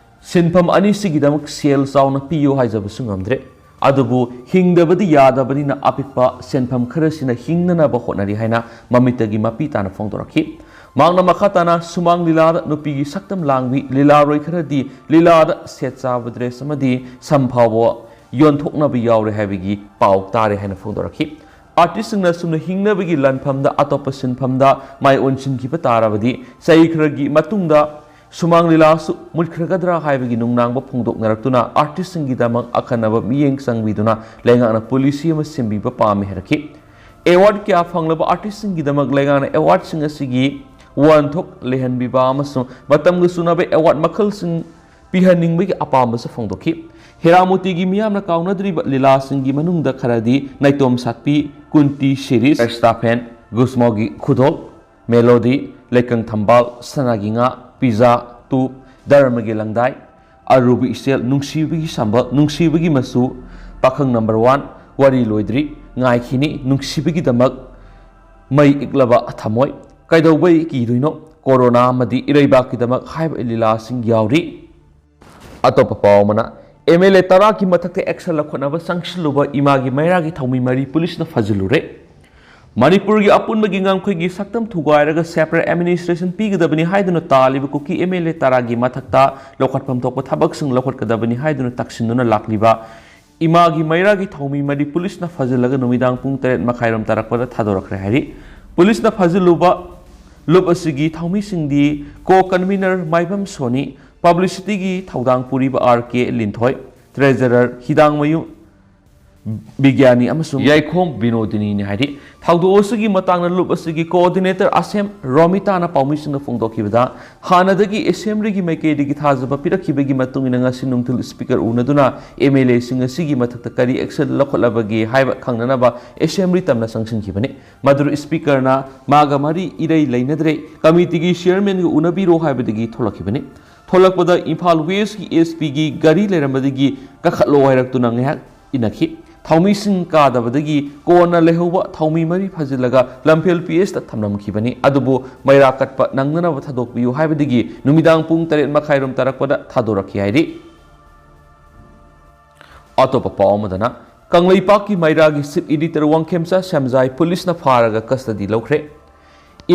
ꯁꯤꯟꯐꯝ ꯑꯅꯤꯁꯤꯒꯤꯗꯃꯛ ꯁꯦꯜ ꯆꯥꯎꯅ ꯄꯤꯌꯨ ꯍꯥꯏꯖꯕꯁꯨ ꯉꯝꯗ꯭ꯔꯦ꯫ ꯑꯗꯨꯕꯨ ꯍꯤꯡꯗꯕꯗꯤ ꯌꯥꯗꯕꯅꯤꯅ ꯑꯄꯤꯛꯄ ꯁꯦꯟꯐꯝ ꯈꯔꯁꯤꯅ ꯍꯤꯡꯅꯅꯕ ꯍꯣꯠꯅꯔꯤ ꯍꯥꯏꯅ ꯃꯃꯤꯠꯇꯒꯤ ꯃꯄꯤ ꯇꯥꯅ ꯐꯣꯡꯗꯣꯔꯛꯈꯤ꯫ ꯃꯍꯥꯛꯅ ꯃꯈꯥ ꯇꯥꯅ ꯁꯨꯃꯥꯡ ꯂꯤꯂꯥꯗ ꯅꯨꯄꯤꯒꯤ ꯁꯛꯇꯝ ꯂꯥꯡꯕꯤ ꯂꯤꯂꯥꯔꯣꯏ ꯈꯔꯗꯤ ꯂꯤꯂꯥꯗ ꯁꯦꯠ ꯆꯥꯕ ꯗ꯭ꯔꯦꯁ ꯑꯃꯗꯤ ꯁꯝ ꯐꯥꯎꯕ ꯌꯣꯟꯊꯣꯛꯅꯕ ꯌꯥꯎꯔꯦ ꯍꯥꯏꯕꯒꯤ ꯄꯥꯎ ꯇꯥꯔꯦ ꯍꯥꯏꯅ ꯐꯣꯡꯗꯣꯔꯛꯈꯤ꯫ ꯑꯥꯔꯇꯤꯁꯁꯤꯡꯅ ꯑꯁꯨꯝꯅ ꯍꯤꯡꯅꯕꯒꯤ ꯂꯥꯟꯐꯝꯗ ꯑꯇꯣꯞꯄ ꯁꯤꯟꯐꯝꯗ ꯃꯥꯏ ꯑꯣꯟꯁꯤꯟꯈꯤꯕ ꯇꯥꯔꯕꯗꯤ ꯆꯍꯤ ꯈꯔꯒꯤ ꯃꯇꯨꯡꯗ ꯁꯨꯃꯥꯡ ꯂꯤꯂꯥꯁꯨ ꯃꯨꯠꯈ꯭ꯔꯒꯗ꯭ꯔꯥ ꯍꯥꯏꯕꯒꯤ ꯅꯨꯡꯅꯥꯡꯕ ꯐꯣꯡꯗꯣꯛꯅꯔꯛꯇꯨꯅ ꯑꯥꯔꯇꯤꯁꯁꯤꯡꯒꯤꯗꯃꯛ ꯑꯈꯟꯅꯕ ꯃꯤꯠꯌꯦꯡ ꯆꯪꯕꯤꯗꯨꯅ ꯂꯩꯉꯥꯛꯅ ꯄꯣꯂꯤꯁꯤ ꯑꯃ ꯁꯦꯝꯕꯤꯕ ꯄꯥꯝꯃꯤ ꯍꯥꯏꯔꯛꯈꯤ꯫ ꯑꯦꯋꯥꯔꯗ ꯀꯌꯥ ꯐꯪꯂꯕ ꯑꯥꯔꯇꯤꯁꯁꯤꯡꯒꯤꯗꯃꯛ ꯂꯩꯉꯥꯛꯅ ꯑꯦꯋꯥꯔꯗꯁꯤꯡ ꯑꯁꯤꯒꯤ ꯋꯥꯍꯟꯊꯣꯛ ꯂꯩꯍꯟꯕꯤꯕ ꯑꯃꯁꯨꯡ ꯃꯇꯝꯒ ꯆꯨꯅꯕ ꯑꯦꯋꯥꯔꯗ ꯃꯈꯜꯁꯤꯡ ꯄꯤꯍꯟꯅꯤꯡꯕꯒꯤ ꯑꯄꯥꯝꯕꯁꯨ ꯐꯣꯡꯗꯣꯛꯈꯤ꯫ ꯍꯦꯔꯥꯃꯣꯇꯤꯒꯤ ꯃꯤꯌꯥꯝꯅ ꯀꯥꯎꯅꯗ꯭ꯔꯤꯕ ꯂꯤꯂꯥꯁꯤꯡꯒꯤ ꯃꯅꯨꯡꯗ ꯈꯔꯗꯤ ꯅꯥꯏꯇꯣꯝ ꯁꯥꯠꯄꯤ, ꯀꯨꯟꯇꯤ ꯁꯤꯔꯤꯁ, ꯑꯦꯁꯇꯥꯐꯦꯟ, ꯒꯨꯁꯃꯣꯒꯤ ꯈꯨꯗꯣꯜ, ꯃꯦꯂꯣꯗꯤ, ꯂꯩꯀꯪ ꯊꯝꯕꯥꯜ, ꯁꯅꯥꯒꯤ ꯉꯥ, ꯄꯤꯖꯥ, ꯇꯨꯞ, ꯙꯔꯃꯒꯤ ꯂꯪꯗꯥꯏ, ꯑꯔꯨꯕ ꯏꯆꯦꯜ, ꯅꯨꯡꯁꯤꯕꯒꯤ ꯁꯝꯕꯜ, ꯅꯨꯡꯁꯤꯕꯒꯤ ꯃꯆꯨ, ꯄꯥꯈꯪ ꯅꯝꯕꯔ ꯋꯥꯟ, ꯋꯥꯔꯤ ꯂꯣꯏꯗ꯭ꯔꯤ, ꯉꯥꯏꯈꯤꯅꯤ, ꯅꯨꯡꯁꯤꯕꯒꯤꯗꯃꯛ ꯃꯩ ꯏꯛꯂꯕ ꯊꯝꯃꯣꯏ, ꯀꯩꯗꯧꯕꯩ ꯀꯤꯗꯣꯏꯅꯣ, ꯀꯣꯔꯣꯅꯥ ꯑꯃꯗꯤ ꯏꯔꯩꯕꯥꯛꯀꯤꯗꯃꯛ ꯍꯥꯏꯕ ꯂꯤꯂꯥꯁꯤꯡ ꯌꯥꯎꯔꯤ꯫ ꯑꯇꯣꯞꯄ ꯄꯥꯎ ꯑꯃꯅ, ꯑꯦꯝ ꯑꯦꯜ ꯑꯦ ꯇꯔꯥꯒꯤ ꯃꯊꯛꯇ ꯑꯦꯛꯁꯟ ꯂꯧꯈꯠꯅꯕ ꯆꯪꯁꯤꯜꯂꯨꯕ ꯏꯃꯥꯒꯤ ꯃꯩꯔꯥꯒꯤ ꯊꯧꯃꯤ ꯃꯔꯤ ꯄꯨꯂꯤꯁꯅ ꯐꯥꯖꯤꯜꯂꯨꯔꯦ꯫ ꯃꯅꯤꯄꯨꯔꯒꯤ ꯑꯄꯨꯟꯕꯒꯤ ꯉꯝꯈꯩꯒꯤ ꯁꯛꯇꯝ ꯊꯨꯒꯥꯏꯔꯒ separate administration ꯄꯤꯒꯗꯕꯅꯤ ꯍꯥꯏꯗꯨꯅ ꯇꯥꯜꯂꯤꯕ ꯀꯨꯀꯤ ꯑꯦꯝ ꯑꯦꯜ ꯑꯦ ꯇꯔꯥꯒꯤ ꯃꯊꯛꯇ ꯂꯧꯈꯠꯐꯝ ꯊꯣꯛꯄ ꯊꯕꯛꯁꯤꯡ ꯂꯧꯈꯠꯀꯗꯕꯅꯤ ꯍꯥꯏꯗꯨꯅ ꯇꯛꯁꯤꯟꯗꯨꯅ ꯂꯥꯛꯂꯤꯕ ꯏꯃꯥꯒꯤ ꯃꯩꯔꯥꯒꯤ ꯊꯧꯃꯤ ꯃꯔꯤ ꯄꯨꯂꯤꯁꯅ ꯐꯥꯖꯤꯜꯂꯒ ꯅꯨꯃꯤꯗꯥꯡ ꯄꯨꯡ ꯇꯔꯦꯠ ꯃꯈꯥꯏꯔꯣꯝ ꯇꯥꯔꯛꯄꯗ ꯊꯥꯗꯣꯔꯛꯈ꯭ꯔꯦ ꯍꯥꯏꯔꯤ꯫ ꯄꯨꯂꯤꯁꯅ ꯐꯥꯖꯤꯜꯂꯨꯕ ꯂꯨꯞ ꯑꯁꯤꯒꯤ ꯊꯧꯃꯤꯁꯤꯡꯗꯤ ꯀꯣ ꯀꯟꯚꯤꯅꯔ ꯃꯥꯏꯕꯝ ꯁꯣꯅꯤ, ꯄꯕ꯭ꯂꯤꯁꯤꯇꯤꯒꯤ ꯊꯧꯗꯥꯡ ꯄꯨꯔꯤꯕ ꯑꯥꯔ ꯀꯦ ꯂꯤꯟꯊꯣꯏ, ꯇ꯭ꯔꯦꯖꯔꯔ ꯍꯤꯗꯥꯡꯃꯌꯨꯝ ꯕꯤꯒ꯭ꯌꯥꯅꯤ ꯑꯃꯁꯨꯡ ꯌꯥꯏꯈꯣꯝ ꯕꯤꯅꯣꯗꯤꯅꯤꯅꯤ ꯍꯥꯏꯔꯤ꯫ ꯊꯧꯗꯣꯛ ꯑꯁꯤꯒꯤ ꯃꯇꯥꯡꯗ ꯂꯨꯞ ꯑꯁꯤꯒꯤ ꯀꯣꯑꯣꯔꯗꯤꯅꯦꯇꯔ ꯑꯁꯦꯝ ꯔꯣꯃꯤꯇꯥꯅ ꯄꯥꯎꯃꯤꯁꯤꯡꯗ ꯐꯣꯡꯗꯣꯛꯈꯤꯕꯗ, ꯍꯥꯟꯅꯗꯒꯤ ꯑꯦꯁꯦꯝꯕ꯭ꯂꯤꯒꯤ ꯃꯥꯏꯀꯩꯗꯒꯤ ꯊꯥꯖꯕ ꯄꯤꯔꯛꯈꯤꯕꯒꯤ ꯃꯇꯨꯡ ꯏꯟꯅ ꯉꯁꯤ ꯅꯨꯡꯊꯤꯜ ꯁ꯭ꯄꯤꯀꯔ ꯎꯅꯗꯨꯅ ꯑꯦꯝ ꯑꯦꯜ ꯑꯦꯁꯤꯡ ꯑꯁꯤꯒꯤ ꯃꯊꯛꯇ ꯀꯔꯤ ꯑꯦꯛꯁꯟ ꯂꯧꯈꯠꯂꯕꯒꯦ ꯍꯥꯏꯕ ꯈꯪꯅꯅꯕ ꯑꯦꯁꯦꯝꯕ꯭ꯂꯤ ꯇꯝꯅ ꯆꯪꯁꯤꯟꯈꯤꯕꯅꯤ꯫ ꯃꯗꯨꯗ ꯁ꯭ꯄꯤꯀꯔꯅ ꯃꯥꯒ ꯃꯔꯤ ꯏꯔꯩ ꯂꯩꯅꯗ꯭ꯔꯦ, ꯀꯃꯤꯇꯤꯒꯤ ꯆꯤꯌꯔꯃꯦꯟꯒ ꯎꯅꯕꯤꯔꯣ ꯍꯥꯏꯕꯗꯒꯤ ꯊꯣꯛꯂꯛꯈꯤꯕꯅꯤ꯫ ꯊꯣꯛꯂꯛꯄꯗ ꯏꯝꯐꯥꯜ ꯋꯦꯁꯀꯤ ꯑꯦꯁ ꯄꯤꯒꯤ ꯒꯥꯔꯤ ꯂꯩꯔꯝꯕꯗꯒꯤ ꯀꯥꯈꯠꯂꯣ ꯍꯥꯏꯔꯛꯇꯨꯅ ꯉꯥꯏꯍꯥꯛ ꯏꯟꯅꯈꯤ꯫ ꯊꯧꯃꯤꯁꯤꯡ ꯀꯥꯗꯕꯗꯒꯤ ꯀꯣꯟꯅ ꯂꯩꯍꯧꯕ ꯊꯧꯃꯤ ꯃꯔꯤ ꯐꯥꯖꯤꯜꯂꯒ ꯂꯝꯐꯦꯜ ꯄꯤ ꯑꯦꯁꯇ ꯊꯝꯂꯝꯈꯤꯕꯅꯤ꯫ ꯑꯗꯨꯕꯨ ꯃꯩꯔꯥ ꯀꯠꯄ ꯅꯪꯅꯅꯕ ꯊꯥꯗꯣꯛꯄꯤꯌꯨ ꯍꯥꯏꯕꯗꯒꯤ ꯅꯨꯃꯤꯗꯥꯡ ꯄꯨꯡ ꯇꯔꯦꯠ ꯃꯈꯥꯏꯔꯣꯝ ꯇꯥꯔꯛꯄꯗ ꯊꯥꯗꯣꯔꯛꯈꯤ ꯍꯥꯏꯔꯤ꯫ ꯑꯇꯣꯞꯄ ꯄꯥꯎ ꯑꯃꯗꯅ, ꯀꯪꯂꯩꯄꯥꯛꯀꯤ ꯃꯩꯔꯥꯒꯤ ꯆꯤꯐ ꯏꯗꯤꯇꯔ ꯋꯥꯡꯈꯦꯝꯆꯥ ꯁ꯭ꯌꯥꯝꯖꯥꯏ ꯄꯨꯂꯤꯁꯅ ꯐꯥꯔꯒ ꯀꯁꯇꯗꯤ ꯂꯧꯈ꯭ꯔꯦ꯫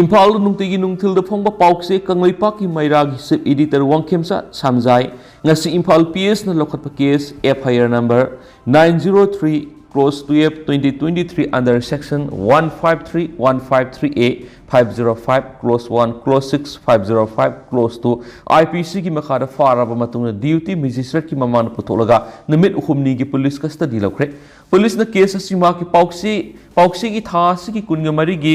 ꯏꯝꯐꯥꯜꯗ ꯅꯨꯡꯇꯤꯒꯤ ꯅꯨꯡꯊꯤꯜꯗ ꯐꯣꯡꯕ ꯄꯥꯎꯆꯦ, ꯀꯪꯂꯩꯄꯥꯛꯀꯤ ꯃꯩꯔꯥꯒꯤ ꯆꯤꯐ ꯏꯗꯤꯇꯔ ꯋꯥꯡꯈꯦꯝꯆꯥ ꯁ꯭ꯌꯥꯝꯖꯥꯏ ꯉꯁꯤ ꯏꯝꯐꯥꯜ ꯄꯤ ꯑꯦꯁꯅ ꯂꯧꯈꯠꯄ case, F I R number nine zero three cross twelve twenty twenty three under section one five three, one five three A, five zero five clause one, clause six, five zero five clause two, I P C ꯒꯤ ꯃꯈꯥꯗ ꯐꯥꯔꯕ ꯃꯇꯨꯡꯗ ꯗ꯭ꯌꯨꯇꯤ ꯃꯦꯖꯤꯁꯇ꯭ꯔꯦꯠꯀꯤ ꯃꯃꯥꯡꯗ ꯄꯨꯊꯣꯛꯂꯒ ꯅꯨꯃꯤꯠ ꯍꯨꯝꯅꯤꯒꯤ ꯄꯨꯂꯤꯁ ꯀꯁꯇꯗꯤ ꯂꯧꯈ꯭ꯔꯦ꯫ ꯄꯨꯂꯤꯁꯅ ꯀꯦꯁ ꯑꯁꯤ ꯃꯍꯥꯛꯀꯤ ꯄꯥꯎꯆꯦ, ꯄꯥꯎꯆꯦꯒꯤ ꯊꯥ ꯑꯁꯤꯒꯤ ꯀꯨꯟꯒ ꯃꯔꯤꯒꯤ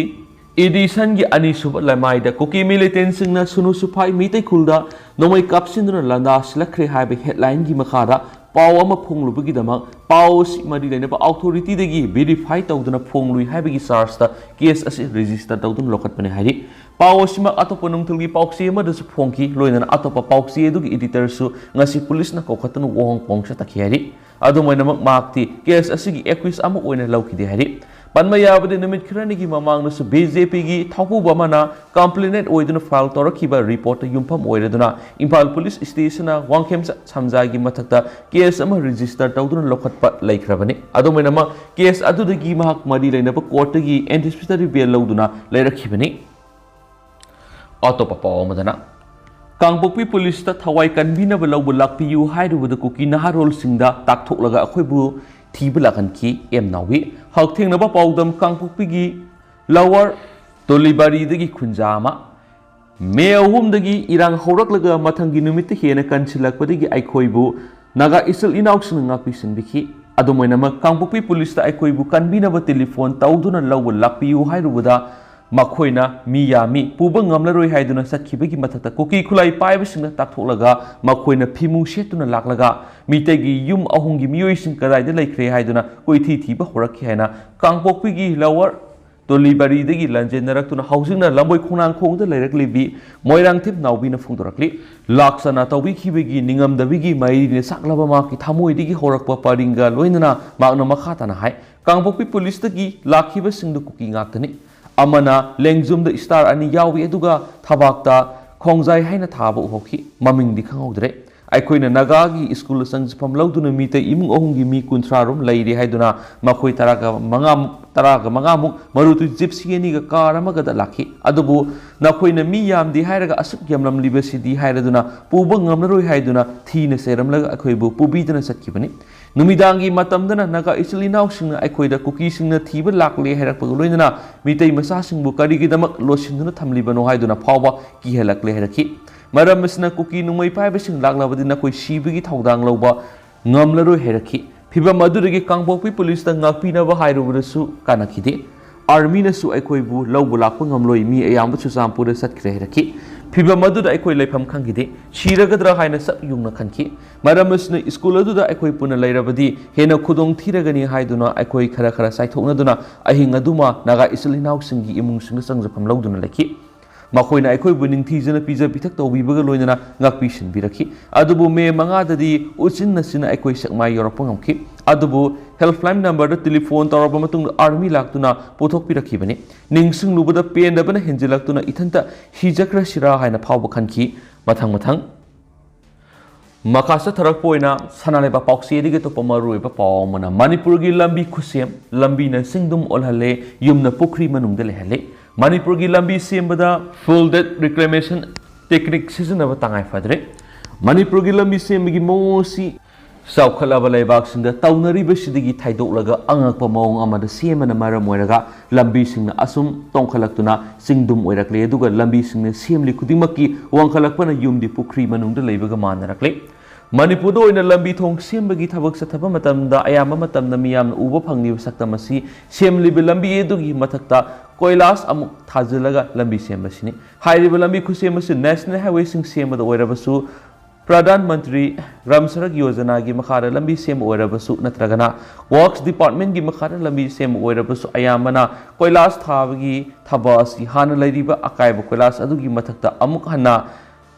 ꯏꯗꯤꯁꯟꯒꯤ ꯑꯅꯤꯁꯨꯕ ꯂꯃꯥꯏꯗ ꯀꯨꯀꯤ ꯃꯤꯂꯤꯇꯦꯟꯁꯤꯡꯅ ꯁꯨꯅꯨ ꯁꯨꯐꯥꯏ ꯃꯤꯇꯩ ꯈꯨꯜꯗ ꯅꯣꯡꯃꯩ ꯀꯥꯞꯁꯤꯟꯗꯨꯅ ꯂꯥꯟꯗꯥꯁꯤꯜꯂꯛꯈ꯭ꯔꯦ ꯍꯥꯏꯕ ꯍꯦꯗꯂꯥꯏꯟꯒꯤ ꯃꯈꯥꯗ ꯄꯥꯎ ꯑꯃ ꯐꯣꯡꯂꯨꯕꯒꯤꯗꯃꯛ ꯄꯥꯎ ꯑꯁꯤ ꯃꯔꯤ ꯂꯩꯅꯕ ꯑꯣꯊꯣꯔꯤꯇꯤꯗꯒꯤ ꯚꯦꯔꯤꯐꯥꯏ ꯇꯧꯗꯨꯅ ꯐꯣꯡꯂꯨꯏ ꯍꯥꯏꯕꯒꯤ ꯆꯥꯔꯖꯇ ꯀꯦꯁ ꯑꯁꯤ ꯔꯦꯖꯤꯁꯇꯔ ꯇꯧꯗꯨꯅ ꯂꯧꯈꯠꯄꯅꯤ ꯍꯥꯏꯔꯤ꯫ ꯄꯥꯎ ꯑꯁꯤꯃꯛ ꯑꯇꯣꯞꯄ ꯅꯨꯡꯊꯤꯜꯒꯤ ꯄꯥꯎꯆꯦ ꯑꯃꯗꯁꯨ ꯐꯣꯡꯈꯤ꯫ ꯂꯣꯏꯅꯅ ꯑꯇꯣꯞꯄ ꯄꯥꯎꯆꯦ ꯑꯗꯨꯒꯤ ꯏꯗꯤꯇꯔꯁꯨ ꯉꯁꯤ ꯄꯨꯂꯤꯁꯅ ꯀꯧꯈꯠꯇꯨꯅ ꯋꯥꯍꯪ ꯄꯥꯎꯈꯨꯝ ꯇꯥꯈꯤ ꯍꯥꯏꯔꯤ꯫ ꯑꯗꯨꯝ ꯑꯣꯏꯅꯃꯛ ꯃꯍꯥꯛꯇꯤ ꯀꯦꯁ ꯑꯁꯤꯒꯤ ꯑꯦꯀ꯭ꯌꯨꯁ ꯑꯃ ꯑꯣꯏꯅ ꯂꯧꯈꯤꯗꯦ ꯍꯥꯏꯔꯤ꯫ ꯄꯟꯕ ꯌꯥꯕꯗꯤ ꯅꯨꯃꯤꯠ ꯈꯔꯅꯤꯒꯤ ꯃꯃꯥꯡꯗꯁꯨ ꯕꯤ ꯖꯦ ꯄꯤꯒꯤ ꯊꯧꯄꯨꯕ ꯑꯃꯅ ꯀꯝꯄ꯭ꯂꯦꯅꯦꯟꯠ ꯑꯣꯏꯗꯨꯅ ꯐꯥꯏꯜ ꯇꯧꯔꯛꯈꯤꯕ ꯔꯤꯄꯣꯔꯠꯇ ꯌꯨꯝꯐꯝ ꯑꯣꯏꯔꯗꯨꯅ ꯏꯝꯐꯥꯜ ꯄꯨꯂꯤꯁ ꯁ꯭ꯇꯦꯁꯟꯅ ꯋꯥꯡꯈꯦꯝꯆꯥ ꯁ꯭ꯌꯥꯝꯖꯥꯏꯒꯤ ꯃꯊꯛꯇ ꯀꯦꯁ ꯑꯃ ꯔꯦꯖꯤꯁꯇꯔ ꯇꯧꯗꯨꯅ ꯂꯧꯈꯠꯄ ꯂꯩꯈ꯭ꯔꯕꯅꯤ꯫ ꯑꯗꯨꯝ ꯑꯣꯏꯅꯃꯛ ꯀꯦꯁ ꯑꯗꯨꯗꯒꯤ ꯃꯍꯥꯛ ꯃꯔꯤ ꯂꯩꯅꯕ ꯀꯣꯔꯠꯇꯒꯤ ꯑꯦꯟꯇꯤꯁꯤꯄꯦꯇꯔꯤ ꯕꯦꯜ ꯂꯧꯗꯨꯅ ꯂꯩꯔꯛꯈꯤꯕꯅꯤ꯫ ꯑꯇꯣꯞꯄ ꯄꯥꯎ ꯑꯃꯗꯅ, ꯀꯥꯡꯄꯣꯛꯄꯤ ꯄꯨꯂꯤꯁꯇ ꯊꯋꯥꯏ ꯀꯟꯕꯤꯅꯕ ꯂꯧꯕ ꯂꯥꯛꯄꯤꯌꯨ ꯍꯥꯏꯔꯨꯕꯗ ꯀꯨꯀꯤ ꯅꯍꯥꯔꯣꯜꯁꯤꯡꯗ ꯇꯥꯛꯊꯣꯛꯂꯒ ꯑꯩꯈꯣꯏꯕꯨ ꯊꯤꯕ ꯂꯥꯛꯍꯟꯈꯤ꯫ ꯑꯦꯝ ꯅꯥꯎꯕꯤ꯫ ꯍꯛꯊꯦꯡꯅꯕ ꯄꯥꯎꯗꯝ, ꯀꯥꯡꯄꯣꯛꯄꯤꯒꯤ ꯂꯋꯥꯔ ꯇꯣꯂꯤꯕꯥꯔꯤꯗꯒꯤ ꯈꯨꯟꯖꯥ ꯑꯃ꯫ ꯃꯦ ꯑꯍꯨꯝꯗꯒꯤ ꯏꯔꯥꯡ ꯍꯧꯔꯛꯂꯒ ꯃꯊꯪꯒꯤ ꯅꯨꯃꯤꯠꯇ ꯍꯦꯟꯅ ꯀꯟꯁꯤꯜꯂꯛꯄꯗꯒꯤ ꯑꯩꯈꯣꯏꯕꯨ ꯅꯥꯒꯥ ꯏꯆꯤꯜ ꯏꯅꯥꯎꯁꯤꯡꯅ ꯉꯥꯛꯄꯤ ꯁꯦꯟꯕꯤꯈꯤ꯫ ꯑꯗꯨꯝ ꯑꯣꯏꯅꯃꯛ, ꯀꯥꯡꯄꯣꯛꯄꯤ ꯄꯨꯂꯤꯁꯇ ꯑꯩꯈꯣꯏꯕꯨ ꯀꯟꯕꯤꯅꯕ ꯇꯦꯂꯤꯐꯣꯟ ꯇꯧꯗꯨꯅ ꯂꯧꯕ ꯂꯥꯛꯄꯤꯌꯨ ꯍꯥꯏꯔꯨꯕꯗ ꯃꯈꯣꯏꯅ ꯃꯤ ꯌꯥꯝꯃꯤ, ꯄꯨꯕ ꯉꯝꯂꯔꯣꯏ ꯍꯥꯏꯗꯨꯅ ꯆꯠꯈꯤꯕꯒꯤ ꯃꯊꯛꯇ ꯀꯨꯀꯤ ꯈꯨꯠꯂꯥꯏ ꯄꯥꯏꯕꯁꯤꯡꯅ ꯇꯥꯛꯊꯣꯛꯂꯒ ꯃꯈꯣꯏꯅ ꯐꯤꯃꯨ ꯁꯦꯠꯇꯨꯅ ꯂꯥꯛꯂꯒ ꯃꯤꯇꯩꯒꯤ ꯌꯨꯝ ꯑꯍꯨꯝꯒꯤ ꯃꯤꯑꯣꯏꯁꯤꯡ ꯀꯗꯥꯏꯗ ꯂꯩꯈ꯭ꯔꯦ ꯍꯥꯏꯗꯨꯅ ꯀꯣꯏꯊꯤ ꯊꯤꯕ ꯍꯧꯔꯛꯈꯤ ꯍꯥꯏꯅ ꯀꯥꯡꯄꯣꯛꯄꯤꯒꯤ ꯂꯋꯥꯔ ꯇꯨꯂꯤꯕꯥꯔꯤꯗꯒꯤ ꯂꯥꯟꯖꯦꯟꯅꯔꯛꯇꯨꯅ ꯍꯧꯖꯤꯛꯅ ꯂꯝꯕꯣꯏ ꯈꯣꯡꯅꯥꯡꯈꯣꯡꯗ ꯂꯩꯔꯛꯂꯤꯕꯤ ꯃꯣꯏꯔꯥꯡꯊꯦꯝ ꯅꯥꯎꯕꯤꯅ ꯐꯣꯡꯗꯣꯔꯛꯂꯤ꯫ ꯂꯥꯛ ꯆꯅꯥ ꯇꯧꯕꯤꯈꯤꯕꯒꯤ ꯅꯤꯡꯉꯝꯗꯕꯤꯒꯤ ꯃꯩꯔꯤꯅ ꯁꯥꯛꯂꯕ ꯃꯍꯥꯛꯀꯤ ꯊꯃꯣꯏꯗꯒꯤ ꯍꯧꯔꯛꯄ ꯄꯔꯤꯡꯒ ꯂꯣꯏꯅꯅ ꯃꯍꯥꯛꯅ ꯃꯈꯥ ꯇꯥꯅ ꯍꯥꯏ, ꯀꯥꯡꯄꯣꯛꯄꯤ ꯄꯨꯂꯤꯁꯇꯒꯤ ꯂꯥꯛꯈꯤꯕꯁꯤꯡꯗꯨ ꯀꯨꯀꯤ ꯉꯥꯛꯇꯅꯤ꯫ ꯑꯃꯅ ꯂꯦꯡꯖꯨꯝꯗ ꯁ꯭ꯇꯥꯔ ꯑꯅꯤ ꯌꯥꯎꯏ, ꯑꯗꯨꯒ ꯊꯕꯥꯛꯇ ꯈꯣꯡꯖꯥꯏ ꯍꯥꯏꯅ ꯊꯥꯕ ꯎꯍꯧꯈꯤ꯫ ꯃꯃꯤꯡꯗꯤ ꯈꯪꯍꯧꯗ꯭ꯔꯦ꯫ ꯑꯩꯈꯣꯏꯅ ꯅꯥꯒꯥꯒꯤ ꯁ꯭ꯀꯨꯜꯗ ꯆꯪꯖꯐꯝ ꯂꯧꯗꯨꯅ ꯃꯤꯇꯩ ꯏꯃꯨꯡ ꯑꯍꯨꯝꯒꯤ ꯃꯤ ꯀꯨꯟꯊ꯭ꯔꯥ ꯔꯣꯝ ꯂꯩꯔꯤ ꯍꯥꯏꯗꯨꯅ ꯃꯈꯣꯏ ꯇꯔꯥꯒ ꯃꯉꯥ, ꯇꯔꯥꯒ ꯃꯉꯥꯃꯨꯛ ꯃꯔꯨꯇꯨ ꯖꯤꯞꯁꯤ ꯑꯅꯤꯒ ꯀꯥꯔ ꯑꯃꯒꯗ ꯂꯥꯛꯈꯤ꯫ ꯑꯗꯨꯕꯨ ꯅꯈꯣꯏꯅ ꯃꯤ ꯌꯥꯝꯗꯦ ꯍꯥꯏꯔꯒ ꯑꯁꯨꯛ ꯌꯥꯝꯂꯝꯂꯤꯕꯁꯤꯗꯤ ꯍꯥꯏꯔꯗꯨꯅ ꯄꯨꯕ ꯉꯝꯂꯔꯣꯏ ꯍꯥꯏꯗꯨꯅ ꯊꯤꯅ ꯆꯩꯔꯝꯂꯒ ꯑꯩꯈꯣꯏꯕꯨ ꯄꯨꯕꯤꯗꯅ ꯆꯠꯈꯤꯕꯅꯤ꯫ ꯅꯨꯃꯤꯗꯥꯡꯒꯤ ꯃꯇꯝꯗꯅ ꯅꯥꯒꯥ ꯏꯆꯤꯜ ꯏꯅꯥꯎꯁꯤꯡꯅ ꯑꯩꯈꯣꯏꯗ ꯀꯨꯀꯤꯁꯤꯡꯅ ꯊꯤꯕ ꯂꯥꯛꯂꯦ ꯍꯥꯏꯔꯛꯄꯒ ꯂꯣꯏꯅꯅ ꯃꯤꯇꯩ ꯃꯆꯥꯁꯤꯡꯕꯨ ꯀꯔꯤꯒꯤꯗꯃꯛ ꯂꯣꯠꯁꯤꯟꯗꯨꯅ ꯊꯝꯂꯤꯕꯅꯣ ꯍꯥꯏꯗꯨꯅ ꯐꯥꯎꯕ ꯀꯤꯍꯜꯂꯛꯂꯦ ꯍꯥꯏꯔꯛꯈꯤ꯫ ꯃꯔꯝ ꯑꯁꯤꯅ ꯀꯨꯀꯤ ꯅꯣꯡꯃꯩ ꯄꯥꯏꯕꯁꯤꯡ ꯂꯥꯛꯂꯕꯗꯤ ꯅꯈꯣꯏ ꯁꯤꯕꯒꯤ ꯊꯧꯗꯥꯡ ꯂꯧꯕ ꯉꯝꯂꯔꯣꯏ ꯍꯥꯏꯔꯛꯈꯤ꯫ ꯐꯤꯚꯝ ꯑꯗꯨꯗꯒꯤ ꯀꯥꯡꯄꯣꯛꯄꯤ ꯄꯨꯂꯤꯁꯇ ꯉꯥꯛꯄꯤꯅꯕ ꯍꯥꯏꯔꯨꯕꯗꯁꯨ ꯀꯥꯟꯅꯈꯤꯗꯦ꯫ ꯑꯥꯔꯃꯤꯅꯁꯨ ꯑꯩꯈꯣꯏꯕꯨ ꯂꯧꯕ ꯂꯥꯛꯄ ꯉꯝꯂꯣꯏ, ꯃꯤ ꯑꯌꯥꯝꯕ ꯆꯨꯔꯆꯥꯟꯄꯨꯔꯗ ꯆꯠꯈ꯭ꯔꯦ ꯍꯥꯏꯔꯛꯈꯤ꯫ ꯐꯤꯚꯝ ꯑꯗꯨꯗ ꯑꯩꯈꯣꯏ ꯂꯩꯐꯝ ꯈꯪꯈꯤꯗꯦ꯫ ꯁꯤꯔꯒꯗ꯭ꯔꯥ ꯍꯥꯏꯅ ꯆꯞ ꯌꯨꯡꯅ ꯈꯟꯈꯤ꯫ ꯃꯔꯝ ꯑꯁꯤꯅ ꯁ꯭ꯀꯨꯜ ꯑꯗꯨꯗ ꯑꯩꯈꯣꯏ ꯄꯨꯟꯅ ꯂꯩꯔꯕꯗꯤ ꯍꯦꯟꯅ ꯈꯨꯗꯣꯡ ꯊꯤꯔꯒꯅꯤ ꯍꯥꯏꯗꯨꯅ ꯑꯩꯈꯣꯏ ꯈꯔ ꯈꯔ ꯆꯥꯏꯊꯣꯛꯅꯗꯨꯅ ꯑꯍꯤꯡ ꯑꯗꯨꯃ ꯅꯥꯒꯥ ꯏꯆꯤꯜ ꯏꯅꯥꯎꯁꯤꯡꯒꯤ ꯏꯃꯨꯡꯁꯤꯡꯗ ꯆꯪꯖꯐꯝ ꯂꯧꯗꯨꯅ ꯂꯩꯈꯤ꯫ ꯃꯈꯣꯏꯅ ꯑꯩꯈꯣꯏꯕꯨ ꯅꯤꯡꯊꯤꯖꯅ ꯄꯤꯖ ꯄꯤꯊꯛ ꯇꯧꯕꯤꯕꯒ ꯂꯣꯏꯅꯅ ꯉꯥꯛꯄꯤ ꯁꯤꯟꯕꯤꯔꯛꯈꯤ꯫ ꯑꯗꯨꯕꯨ ꯃꯦ ꯃꯉꯥꯗꯗꯤ ꯎꯆꯤꯟ ꯅꯥꯆꯤꯟꯅ ꯑꯩꯈꯣꯏ ꯁꯦꯛꯃꯥꯏ ꯌꯧꯔꯛꯄ ꯉꯝꯈꯤ꯫ ꯑꯗꯨꯕꯨ ꯍꯦꯜꯞꯂꯥꯏꯟ ꯅꯝꯕꯔꯗ ꯇꯦꯂꯤꯐꯣꯟ ꯇꯧꯔꯕ ꯃꯇꯨꯡꯗ ꯑꯥꯔꯃꯤ ꯂꯥꯛꯇꯨꯅ ꯄꯨꯊꯣꯛꯄꯤꯔꯛꯈꯤꯕꯅꯤ꯫ ꯅꯤꯡꯁꯤꯡꯂꯨꯕꯗ ꯄꯦꯟꯗꯕꯅ ꯍꯦꯟꯖꯤꯜꯂꯛꯇꯨꯅ ꯏꯊꯟꯇ ꯁꯤꯖꯈ꯭ꯔꯁꯤꯔꯥ ꯍꯥꯏꯅ ꯐꯥꯎꯕ ꯈꯟꯈꯤ꯫ ꯃꯊꯪ ꯃꯊꯪ ꯃꯈꯥ ꯆꯠꯊꯔꯛꯄ ꯑꯣꯏꯅ ꯁꯅꯥ ꯂꯩꯕꯥꯛ ꯄꯥꯎꯆꯦꯗꯒꯤ ꯑꯇꯣꯞꯄ ꯃꯔꯨꯑꯣꯏꯕ ꯄꯥꯎ ꯑꯃꯅ ꯃꯅꯤꯄꯨꯔꯒꯤ ꯂꯝꯕꯤ ꯈꯨꯠꯁꯦꯝ, ꯂꯝꯕꯤꯅ ꯆꯤꯡꯗꯨꯝ ꯑꯣꯜꯍꯜꯂꯦ, ꯌꯨꯝꯅ ꯄꯨꯈ꯭ꯔꯤ ꯃꯅꯨꯡꯗ ꯂꯩꯍꯜꯂꯦ꯫ ꯃꯅꯤꯄꯨꯔꯒꯤ ꯂꯝꯕꯤ ꯁꯦꯝꯕꯗ full depth reclamation technique ꯁꯤꯖꯤꯟꯅꯕ ꯇꯉꯥꯏ ꯐꯗ꯭ꯔꯦ꯫ ꯃꯅꯤꯄꯨꯔꯒꯤ ꯂꯝꯕꯤ ꯁꯦꯝꯕꯒꯤ ꯃꯑꯣꯡ ꯑꯁꯤ ꯆꯥꯎꯈꯠꯂꯕ ꯂꯩꯕꯥꯛꯁꯤꯡꯗ ꯇꯧꯅꯔꯤꯕꯁꯤꯗꯒꯤ ꯊꯩꯗꯣꯛꯂꯒ ꯑꯉꯛꯄ ꯃꯑꯣꯡ ꯑꯃꯗ ꯁꯦꯝꯕꯅ ꯃꯔꯝ ꯑꯣꯏꯔꯒ ꯂꯝꯕꯤꯁꯤꯡꯅ ꯑꯁꯨꯝ ꯇꯣꯡꯈꯠꯂꯛꯇꯨꯅ ꯆꯤꯡꯗꯨꯝ ꯑꯣꯏꯔꯛꯂꯦ, ꯑꯗꯨꯒ ꯂꯝꯕꯤꯁꯤꯡꯅ ꯁꯦꯝꯂꯤ ꯈꯨꯗꯤꯡꯃꯛꯀꯤ ꯋꯥꯡꯈꯠꯂꯛꯄꯅ ꯌꯨꯝꯗꯤ ꯄꯨꯈ꯭ꯔꯤ ꯃꯅꯨꯡꯗ ꯂꯩꯕꯒ ꯃꯥꯟꯅꯔꯛꯂꯦ꯫ ꯃꯅꯤꯄꯨꯔꯗ ꯑꯣꯏꯅ ꯂꯝꯕꯤ ꯊꯣꯡ ꯁꯦꯝꯕꯒꯤ ꯊꯕꯛ ꯆꯠꯊꯕ ꯃꯇꯝꯗ ꯑꯌꯥꯝꯕ ꯃꯇꯝꯗ ꯃꯤꯌꯥꯝꯅ ꯎꯕ ꯐꯪꯂꯤꯕ ꯁꯛꯇꯝ ꯑꯁꯤ ꯁꯦꯝꯂꯤꯕ ꯂꯝꯕꯤ ꯑꯗꯨꯒꯤ ꯃꯊꯛꯇ ꯀꯣꯏꯂꯥꯁ ꯑꯃꯨꯛ ꯊꯥꯖꯤꯜꯂꯒ ꯂꯝꯕꯤ ꯁꯦꯝꯕꯁꯤꯅꯤ꯫ ꯍꯥꯏꯔꯤꯕ ꯂꯝꯕꯤ ꯈꯨꯠꯁꯦꯝ ꯑꯁꯤ ꯅꯦꯁꯅꯦꯜ ꯍꯥꯏꯋꯦꯁꯤꯡ ꯁꯦꯝꯕꯗ ꯑꯣꯏꯔꯕꯁꯨ ꯄ꯭ꯔꯙꯥꯟ ꯃꯟꯇ꯭ꯔꯤ ꯒ꯭ꯔꯥꯝ ꯁꯔꯛ ꯌꯣꯖꯅꯥꯒꯤ ꯃꯈꯥꯗ ꯂꯝꯕꯤ ꯁꯦꯝꯕ ꯑꯣꯏꯔꯕꯁꯨ ꯅꯠꯇ꯭ꯔꯒꯅ ꯋꯥꯔꯛꯁ ꯗꯤꯄꯥꯔꯠꯃꯦꯟꯒꯤ ꯃꯈꯥꯗ ꯂꯝꯕꯤ ꯁꯦꯝꯕ ꯑꯣꯏꯔꯕꯁꯨ, ꯑꯌꯥꯝꯕꯅ ꯀꯣꯏꯂꯥꯁ ꯊꯥꯕꯒꯤ ꯊꯕꯛ ꯑꯁꯤ ꯍꯥꯟꯅ ꯂꯩꯔꯤꯕ ꯑꯀꯥꯏꯕ ꯀꯣꯏꯂꯥꯁ ꯑꯗꯨꯒꯤ ꯃꯊꯛꯇ ꯑꯃꯨꯛ ꯍꯟꯅ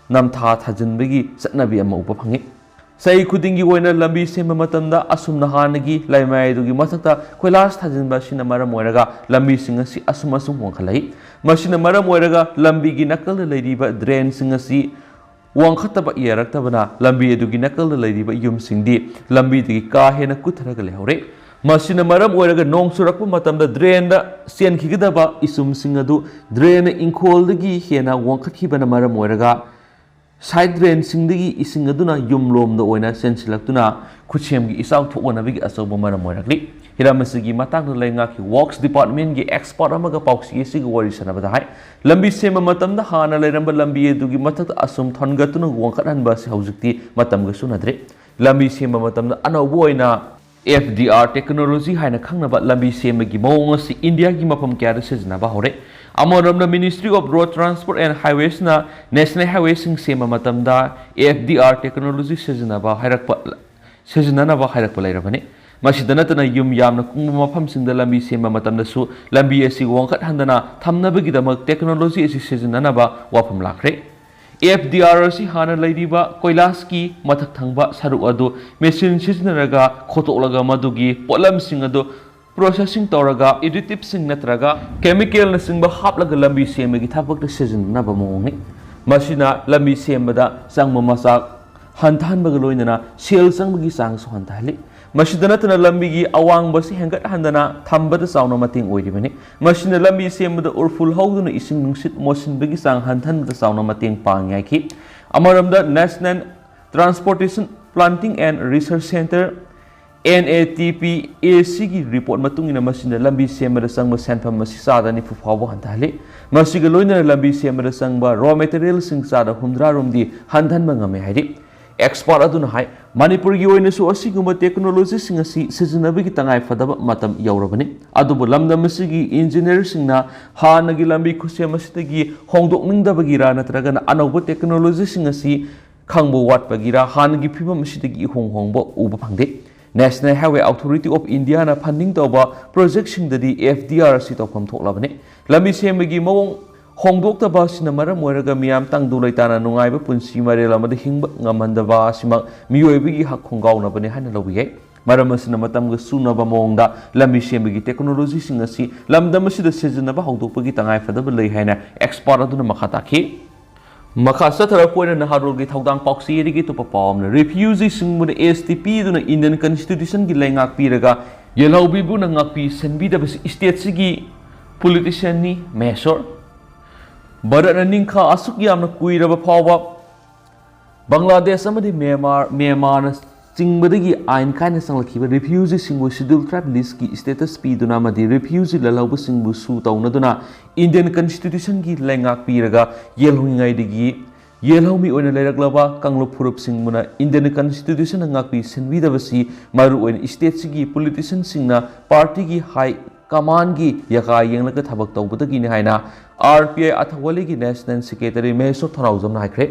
ꯅꯝꯊꯥ ꯊꯥꯖꯤꯟꯕꯒꯤ ꯆꯠꯅꯕꯤ ꯑꯃ ꯎꯕ ꯐꯪꯉꯤ꯫ ꯆꯍꯤ ꯈꯨꯗꯤꯡꯒꯤ ꯑꯣꯏꯅ ꯂꯝꯕꯤ ꯁꯦꯝꯕ ꯃꯇꯝꯗ ꯑꯁꯨꯝꯅ ꯍꯥꯟꯅꯒꯤ ꯂꯩꯃꯥꯏ ꯑꯗꯨꯒꯤ ꯃꯊꯛꯇ ꯀꯣꯏꯂꯥꯁ ꯊꯥꯖꯤꯟꯕ ꯑꯁꯤꯅ ꯃꯔꯝ ꯑꯣꯏꯔꯒ ꯂꯝꯕꯤꯁꯤꯡ ꯑꯁꯤ ꯑꯁꯨꯝ ꯑꯁꯨꯝ ꯋꯥꯡꯈꯠꯂꯛꯏ꯫ ꯃꯁꯤꯅ ꯃꯔꯝ ꯑꯣꯏꯔꯒ ꯂꯝꯕꯤꯒꯤ ꯅꯥꯀꯜꯗ ꯂꯩꯔꯤꯕ ꯗ꯭ꯔꯦꯟꯁꯤꯡ ꯑꯁꯤ ꯋꯥꯡꯈꯠꯇꯕ ꯌꯥꯔꯛꯇꯕꯅ ꯂꯝꯕꯤ ꯑꯗꯨꯒꯤ ꯅꯥꯀꯜꯗ ꯂꯩꯔꯤꯕ ꯌꯨꯝꯁꯤꯡꯗꯤ ꯂꯝꯕꯤꯗꯒꯤ ꯀꯥ ꯍꯦꯟꯅ ꯀꯨꯠꯊꯔꯒ ꯂꯩꯍꯧꯔꯦ꯫ ꯃꯁꯤꯅ ꯃꯔꯝ ꯑꯣꯏꯔꯒ ꯅꯣꯡ ꯆꯨꯔꯛꯄ ꯃꯇꯝꯗ ꯗ꯭ꯔꯦꯟꯗ ꯆꯦꯟꯈꯤꯒꯗꯕ ꯏꯆꯨꯝꯁꯤꯡ ꯑꯗꯨ ꯗ꯭ꯔꯦꯟꯅ ꯏꯪꯈꯣꯜꯗꯒꯤ ꯍꯦꯟꯅ ꯋꯥꯡꯈꯠꯈꯤꯕꯅ ꯃꯔꯝ ꯑꯣꯏꯔꯒ ꯁꯥꯏꯠ ꯗ꯭ꯔꯦꯟꯁꯤꯡꯗꯒꯤ ꯏꯁꯤꯡ ꯑꯗꯨꯅ ꯌꯨꯝꯂꯣꯝꯗ ꯑꯣꯏꯅ ꯆꯦꯟꯁꯤꯜꯂꯛꯇꯨꯅ ꯈꯨꯠꯁꯦꯝꯒꯤ ꯏꯆꯥꯎ ꯊꯣꯛꯍꯟꯅꯕꯒꯤ ꯑꯆꯧꯕ ꯃꯔꯝ ꯑꯣꯏꯔꯛꯂꯤ꯫ ꯍꯤꯔꯝ ꯑꯁꯤꯒꯤ ꯃꯇꯥꯡꯗ ꯂꯩꯉꯥꯛꯀꯤ ꯋꯥꯔꯛꯁ ꯗꯤꯄꯥꯔꯠꯃꯦꯟꯒꯤ ꯑꯦꯛꯁꯄꯔꯠ ꯑꯃꯒ ꯄꯥꯎꯆꯦ ꯑꯁꯤꯒ ꯋꯥꯔꯤ ꯁꯥꯟꯅꯕꯗ ꯍꯥꯏ, ꯂꯝꯕꯤ ꯁꯦꯝꯕ ꯃꯇꯝꯗ ꯍꯥꯟꯅ ꯂꯩꯔꯝꯕ ꯂꯝꯕꯤ ꯑꯗꯨꯒꯤ ꯃꯊꯛꯇ ꯑꯁꯨꯝ ꯊꯣꯟꯒꯠꯇꯨꯅ ꯋꯥꯡꯈꯠꯍꯟꯕ ꯑꯁꯤ ꯍꯧꯖꯤꯛꯇꯤ ꯃꯇꯝꯒ ꯆꯨꯅꯗ꯭ꯔꯦ꯫ ꯂꯝꯕꯤ ꯁꯦꯝꯕ ꯃꯇꯝꯗ ꯑꯅꯧꯕ ꯑꯣꯏꯅ F D R technology ꯍꯥꯏꯅ ꯈꯪꯅꯕ ꯂꯝꯕꯤ ꯁꯦꯝꯕꯒꯤ ꯃꯑꯣꯡ ꯑꯁꯤ ꯏꯟꯗꯤꯌꯥꯒꯤ ꯃꯐꯝ ꯀꯌꯥꯗ ꯁꯤꯖꯤꯟꯅꯕ ꯍꯧꯔꯦ꯫ ꯑꯃꯔꯣꯝꯗ Ministry of Road Transport and Highwaysꯅ National Highwayꯁꯤꯡ ꯁꯦꯝꯕ ꯃꯇꯝꯗ F D R technology ꯁꯤꯖꯤꯟꯅꯕ ꯍꯥꯏꯔꯛꯄ, ꯁꯤꯖꯤꯟꯅꯅꯕ ꯍꯥꯏꯔꯛꯄ ꯂꯩꯔꯕꯅꯤ꯫ ꯃꯁꯤꯗ ꯅꯠꯇꯅ ꯌꯨꯝ ꯌꯥꯝꯅ ꯀꯨꯡꯕ ꯃꯐꯝꯁꯤꯡꯗ ꯂꯝꯕꯤ ꯁꯦꯝꯕ ꯃꯇꯝꯗꯁꯨ ꯂꯝꯕꯤ ꯑꯁꯤ ꯋꯥꯡꯈꯠꯍꯟꯗꯅ ꯊꯝꯅꯕꯒꯤꯗꯃꯛ technology ꯑꯁꯤ ꯁꯤꯖꯤꯟꯅꯅꯕ ꯋꯥꯐꯝ ꯂꯥꯛꯈ꯭ꯔꯦ꯫ F D R ꯑꯁꯤ ꯍꯥꯟꯅ ꯂꯩꯔꯤꯕ ꯀꯣꯏꯂꯥꯁꯀꯤ ꯃꯊꯛ ꯊꯪꯕ ꯁꯔꯨꯛ ꯑꯗꯨ ꯃꯦꯆꯤꯟ ꯁꯤꯖꯤꯟꯅꯔꯒ ꯈꯣꯠꯇꯣꯛꯂꯒ ꯃꯗꯨꯒꯤ ꯄꯣꯠꯂꯝꯁꯤꯡ ꯑꯗꯨ processing ꯇꯧꯔꯒ additiveꯁꯤꯡ ꯅꯠꯇ꯭ꯔꯒ chemicalꯅꯆꯤꯡꯕ ꯍꯥꯞꯂꯒ ꯂꯝꯕꯤ ꯁꯦꯝꯕꯒꯤ ꯊꯕꯛꯇ ꯁꯤꯖꯤꯟꯅꯅꯕ ꯃꯑꯣꯡꯅꯤ꯫ ꯃꯁꯤꯅ ꯂꯝꯕꯤ ꯁꯦꯝꯕꯗ ꯆꯪꯕ ꯃꯆꯥꯛ ꯍꯟꯊꯍꯟꯕꯒ ꯂꯣꯏꯅꯅ ꯁꯦꯜ ꯆꯪꯕꯒꯤ ꯆꯥꯡꯁꯨ ꯍꯟꯊꯍꯜꯂꯤ꯫ ꯃꯁꯤꯗ ꯅꯠꯇꯅ ꯂꯝꯕꯤꯒꯤ ꯑꯋꯥꯡꯕꯁꯤ ꯍꯦꯟꯒꯠꯍꯟꯗꯅ ꯊꯝꯕꯗ ꯆꯥꯎꯅ ꯃꯇꯦꯡ ꯑꯣꯏꯔꯤꯕꯅꯤ꯫ ꯃꯁꯤꯅ ꯂꯝꯕꯤ ꯁꯦꯝꯕꯗ ꯎꯔꯐꯨꯜ ꯍꯧꯗꯨꯅ ꯏꯁꯤꯡ ꯅꯨꯡꯁꯤꯠ ꯃꯣꯠꯁꯤꯟꯕꯒꯤ ꯆꯥꯡ ꯍꯟꯊꯍꯟꯕꯗ ꯆꯥꯎꯅ ꯃꯇꯦꯡ ꯄꯥꯡꯉꯤ ꯍꯥꯏꯈꯤ꯫ ꯑꯃꯔꯣꯝꯗ National Transportation Planning and Research Centre, N A T P A Cꯒꯤ report ꯃꯇꯨꯡ ꯏꯟꯅ ꯃꯁꯤꯅ ꯂꯝꯕꯤ ꯁꯦꯝꯕꯗ ꯆꯪꯕ ꯁꯦꯟꯐꯝ ꯑꯁꯤ ꯆꯥꯗ ꯅꯤꯐꯨ ꯐꯥꯎꯕ ꯍꯟꯊꯍꯜꯂꯤ꯫ ꯃꯁꯤꯒ ꯂꯣꯏꯅꯅ ꯂꯝꯕꯤ ꯁꯦꯝꯕꯗ ꯆꯪꯕ raw materialꯁꯤꯡ ꯆꯥꯗ ꯍꯨꯝꯗ꯭ꯔꯥ ꯔꯣꯝꯗꯤ ꯍꯟꯊꯍꯟꯕ ꯉꯝꯃꯤ ꯍꯥꯏꯔꯤ꯫ Expert ꯑꯗꯨꯅ ꯍꯥꯏ, ꯃꯅꯤꯄꯨꯔꯒꯤ ꯑꯣꯏꯅꯁꯨ ꯑꯁꯤꯒꯨꯝꯕ technologyꯁꯤꯡ ꯑꯁꯤ ꯁꯤꯖꯤꯟꯅꯕꯒꯤ ꯇꯉꯥꯏ ꯐꯗꯕ ꯃꯇꯝ ꯌꯧꯔꯕꯅꯤ꯫ ꯑꯗꯨꯕꯨ ꯂꯝꯗꯝ ꯑꯁꯤꯒꯤ engineerꯁꯤꯡꯅ ꯍꯥꯟꯅꯒꯤ ꯂꯝꯕꯤ ꯈꯨꯠꯁꯦꯝ ꯑꯁꯤꯗꯒꯤ ꯍꯣꯡꯗꯣꯛꯅꯤꯡꯗꯕꯒꯤꯔꯥ ꯅꯠꯇ꯭ꯔꯒꯅ ꯑꯅꯧꯕ technologyꯁꯤꯡ ꯑꯁꯤ ꯈꯪꯕ ꯋꯥꯠꯄꯒꯤꯔ ꯍꯥꯟꯅꯒꯤ ꯐꯤꯕꯝ ꯑꯁꯤꯗꯒꯤ ꯏꯍꯣꯡ ꯍꯣꯡꯕ ꯎꯕ ꯐꯪꯗꯦ꯫ National Highway Authority of Indiaꯅ funding ꯇꯧꯕ projectꯁꯤꯡꯗꯗꯤ F D R ꯑꯁꯤ ꯇꯧꯐꯝ ꯊꯣꯛꯂꯕꯅꯤ꯫ ꯂꯝꯕꯤ ꯁꯦꯝꯕꯒꯤ ꯃꯑꯣꯡ ꯍꯣꯡꯗꯣꯛꯇꯕ ꯑꯁꯤꯅ ꯃꯔꯝ ꯑꯣꯏꯔꯒ ꯃꯤꯌꯥꯝ ꯇꯪꯗꯨ ꯂꯩꯇꯥꯅ ꯅꯨꯡꯉꯥꯏꯕ ꯄꯨꯟꯁꯤ ꯃꯔꯦꯜ ꯑꯃꯗ ꯍꯤꯡꯕ ꯉꯝꯍꯟꯗꯕ ꯑꯁꯤꯃꯛ ꯃꯤꯑꯣꯏꯕꯒꯤ ꯍꯛ ꯈꯣꯡꯒꯥꯎꯅꯕꯅꯤ ꯍꯥꯏꯅ ꯂꯧꯕ ꯌꯥꯏ꯫ ꯃꯔꯝ ꯑꯁꯤꯅ ꯃꯇꯝꯒ ꯆꯨꯅꯕ ꯃꯑꯣꯡꯗ ꯂꯝꯕꯤ ꯁꯦꯝꯕꯒꯤ technologyꯁꯤꯡ ꯑꯁꯤ ꯂꯝꯗꯝ ꯑꯁꯤꯗ ꯁꯤꯖꯤꯟꯅꯕ ꯍꯧꯗꯣꯛꯄꯒꯤ ꯇꯉꯥꯏꯐꯗꯕ ꯂꯩ ꯍꯥꯏꯅ expert ꯑꯗꯨꯅ ꯃꯈꯥ ꯇꯥꯈꯤ꯫ ꯃꯈꯥ ꯆꯠꯊꯔꯛꯄ ꯑꯣꯏꯅ ꯅꯍꯥꯔꯣꯜꯒꯤ ꯊꯧꯗꯥꯡ ꯄꯥꯎꯆꯦꯗꯒꯤ ꯑꯇꯣꯞꯄ ꯄꯥꯎ ꯑꯃꯅ, refugeeꯁꯤꯡꯕꯨꯅ S T ꯄꯤꯗꯨꯅ Indian Constitutionꯒꯤ ꯂꯩꯉꯥꯛ ꯄꯤꯔꯒ ꯌꯦꯜꯍꯧꯕꯤꯕꯨꯅ ꯉꯥꯛꯄꯤ ꯁꯦꯟꯕꯤꯗꯕꯁꯤ stateꯁꯤꯒꯤ politicianꯅꯤ ꯃꯍꯦꯁꯣꯔ꯫ ꯚꯥꯔꯠꯅ ꯅꯤꯡꯈꯥ ꯑꯁꯨꯛ ꯌꯥꯝꯅ ꯀꯨꯏꯔꯕ ꯐꯥꯎꯕ ꯕꯪꯒ꯭ꯂꯥꯗꯦꯁ ꯑꯃꯗꯤ ꯃ꯭ꯌꯥꯟꯃꯥꯔ, ꯃ꯭ꯌꯥꯟꯃꯥꯔꯅ ꯆꯤꯡꯕꯗꯒꯤ ꯑꯥꯏꯟ ꯀꯥꯏꯅ ꯆꯪꯂꯛꯈꯤꯕ refugeeꯁꯤꯡꯕꯨ Scheduled Tribe listꯀꯤ status ꯄꯤꯗꯨꯅ ꯑꯃꯗꯤ refugee ꯂꯜꯍꯧꯕꯁꯤꯡꯕꯨ sue ꯇꯧꯅꯗꯨꯅ Indian Constitutionꯒꯤ ꯂꯩꯉꯥꯛ ꯄꯤꯔꯒ ꯌꯦꯜꯍꯧꯉꯩꯗꯒꯤ ꯌꯦꯜꯍꯧꯃꯤ ꯑꯣꯏꯅ ꯂꯩꯔꯛꯂꯕ ꯀꯥꯡꯂꯨꯞ ꯐꯨꯔꯨꯞꯁꯤꯡꯕꯨꯅ Indian Constitutionꯅ ꯉꯥꯛꯄꯤ ꯁꯦꯟꯕꯤꯗꯕꯁꯤ ꯃꯔꯨꯑꯣꯏꯅ stateꯁꯤꯒꯤ politicianꯁꯤꯡꯅ partyꯒꯤ high commandꯒꯤ ꯌꯥꯀꯥ ꯌꯦꯡꯂꯒ ꯊꯕꯛ ꯇꯧꯕꯗꯒꯤꯅꯤ ꯍꯥꯏꯅ R P I ꯑꯊꯧꯕꯂꯤꯒꯤ National Secretary ꯃꯍꯦꯁꯣꯔ ꯊꯧꯅꯥꯎꯖꯝꯅ ꯍꯥꯏꯈ꯭ꯔꯦ꯫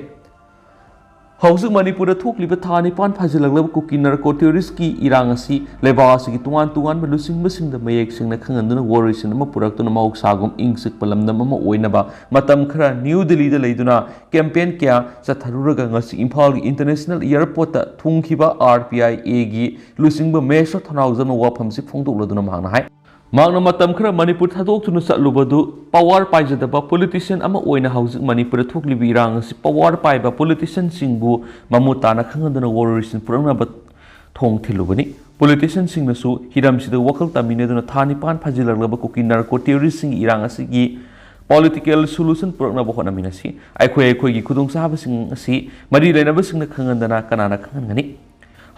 ꯍꯧꯖꯤꯛ ꯃꯅꯤꯄꯨꯔꯗ ꯊꯣꯛꯂꯤꯕ ꯊꯥ ꯅꯤꯄꯥꯟ ꯐꯥꯖꯤꯜꯂꯛꯂꯕ ꯀꯨꯀꯤ narco terroristꯀꯤ ꯏꯔꯥꯡ ꯑꯁꯤ ꯂꯩꯕꯥꯛ ꯑꯁꯤꯒꯤ ꯇꯣꯉꯥꯟ ꯇꯣꯉꯥꯟꯕ ꯂꯨꯆꯤꯡꯕꯁꯤꯡꯗ ꯃꯌꯦꯛ ꯁꯦꯡꯅ ꯈꯪꯍꯟꯗꯨꯅ ꯋꯥꯔꯣꯏꯁꯤꯟ ꯑꯃ ꯄꯨꯔꯛꯇꯨꯅ ꯃꯍꯧꯁꯥꯒꯨꯝ ꯏꯪ ꯆꯤꯛꯄ ꯂꯝꯗꯝ ꯑꯃ ꯑꯣꯏꯅꯕ ꯃꯇꯝ ꯈꯔ ꯅ꯭ꯌꯨ ꯗꯤꯜꯂꯤꯗ ꯂꯩꯗꯨꯅ campaign ꯀꯌꯥ ꯆꯠꯊꯔꯨꯔꯒ ꯉꯁꯤ ꯏꯝꯐꯥꯜꯒꯤ international airportꯇ ꯊꯨꯡꯈꯤꯕ R P I Aꯒꯤ ꯂꯨꯆꯤꯡꯕ ꯃꯍꯦꯁꯣꯔ ꯊꯧꯅꯥꯎꯖꯝꯅ ꯋꯥꯐꯝꯁꯤ ꯐꯣꯡꯗꯣꯛꯂꯗꯨꯅ ꯃꯍꯥꯛꯅ ꯍꯥꯏ, ꯃꯍꯥꯛꯅ ꯃꯇꯝ ꯈꯔ ꯃꯅꯤꯄꯨꯔ ꯊꯥꯗꯣꯛꯇꯨꯅ ꯆꯠꯂꯨꯕꯗꯨ power ꯄꯥꯏꯖꯗꯕ politician ꯑꯃ ꯑꯣꯏꯅ ꯍꯧꯖꯤꯛ ꯃꯅꯤꯄꯨꯔꯗ ꯊꯣꯛꯂꯤꯕ ꯏꯔꯥꯡ ꯑꯁꯤ power ꯄꯥꯏꯕ politicianꯁꯤꯡꯕꯨ ꯃꯃꯨꯠ ꯇꯥꯅ ꯈꯪꯍꯟꯗꯨꯅ ꯋꯥꯔꯣꯏꯁꯤꯟ ꯄꯨꯔꯛꯅꯕ ꯊꯣꯡ ꯊꯤꯜꯂꯨꯕꯅꯤ꯫ Politicianꯁꯤꯡꯅꯁꯨ ꯍꯤꯔꯝꯁꯤꯗ ꯋꯥꯈꯜ ꯇꯥꯃꯤꯟꯅꯗꯨꯅ ꯊꯥ ꯅꯤꯄꯥꯟ ꯐꯥꯖꯤꯜꯂꯛꯂꯕ ꯀꯨꯀꯤ narco terroristꯁꯤꯡꯒꯤ ꯏꯔꯥꯡ ꯑꯁꯤꯒꯤ political solution ꯄꯨꯔꯛꯅꯕ ꯍꯣꯠꯅꯃꯤꯟꯅꯁꯤ꯫ ꯑꯩꯈꯣꯏ ꯑꯩꯈꯣꯏꯒꯤ ꯈꯨꯗꯣꯡꯆꯥꯕꯁꯤꯡ ꯑꯁꯤ ꯃꯔꯤ ꯂꯩꯅꯕꯁꯤꯡꯅ ꯈꯪꯍꯟꯗꯅ ꯀꯅꯥꯅ ꯈꯪꯍꯟꯒꯅꯤ?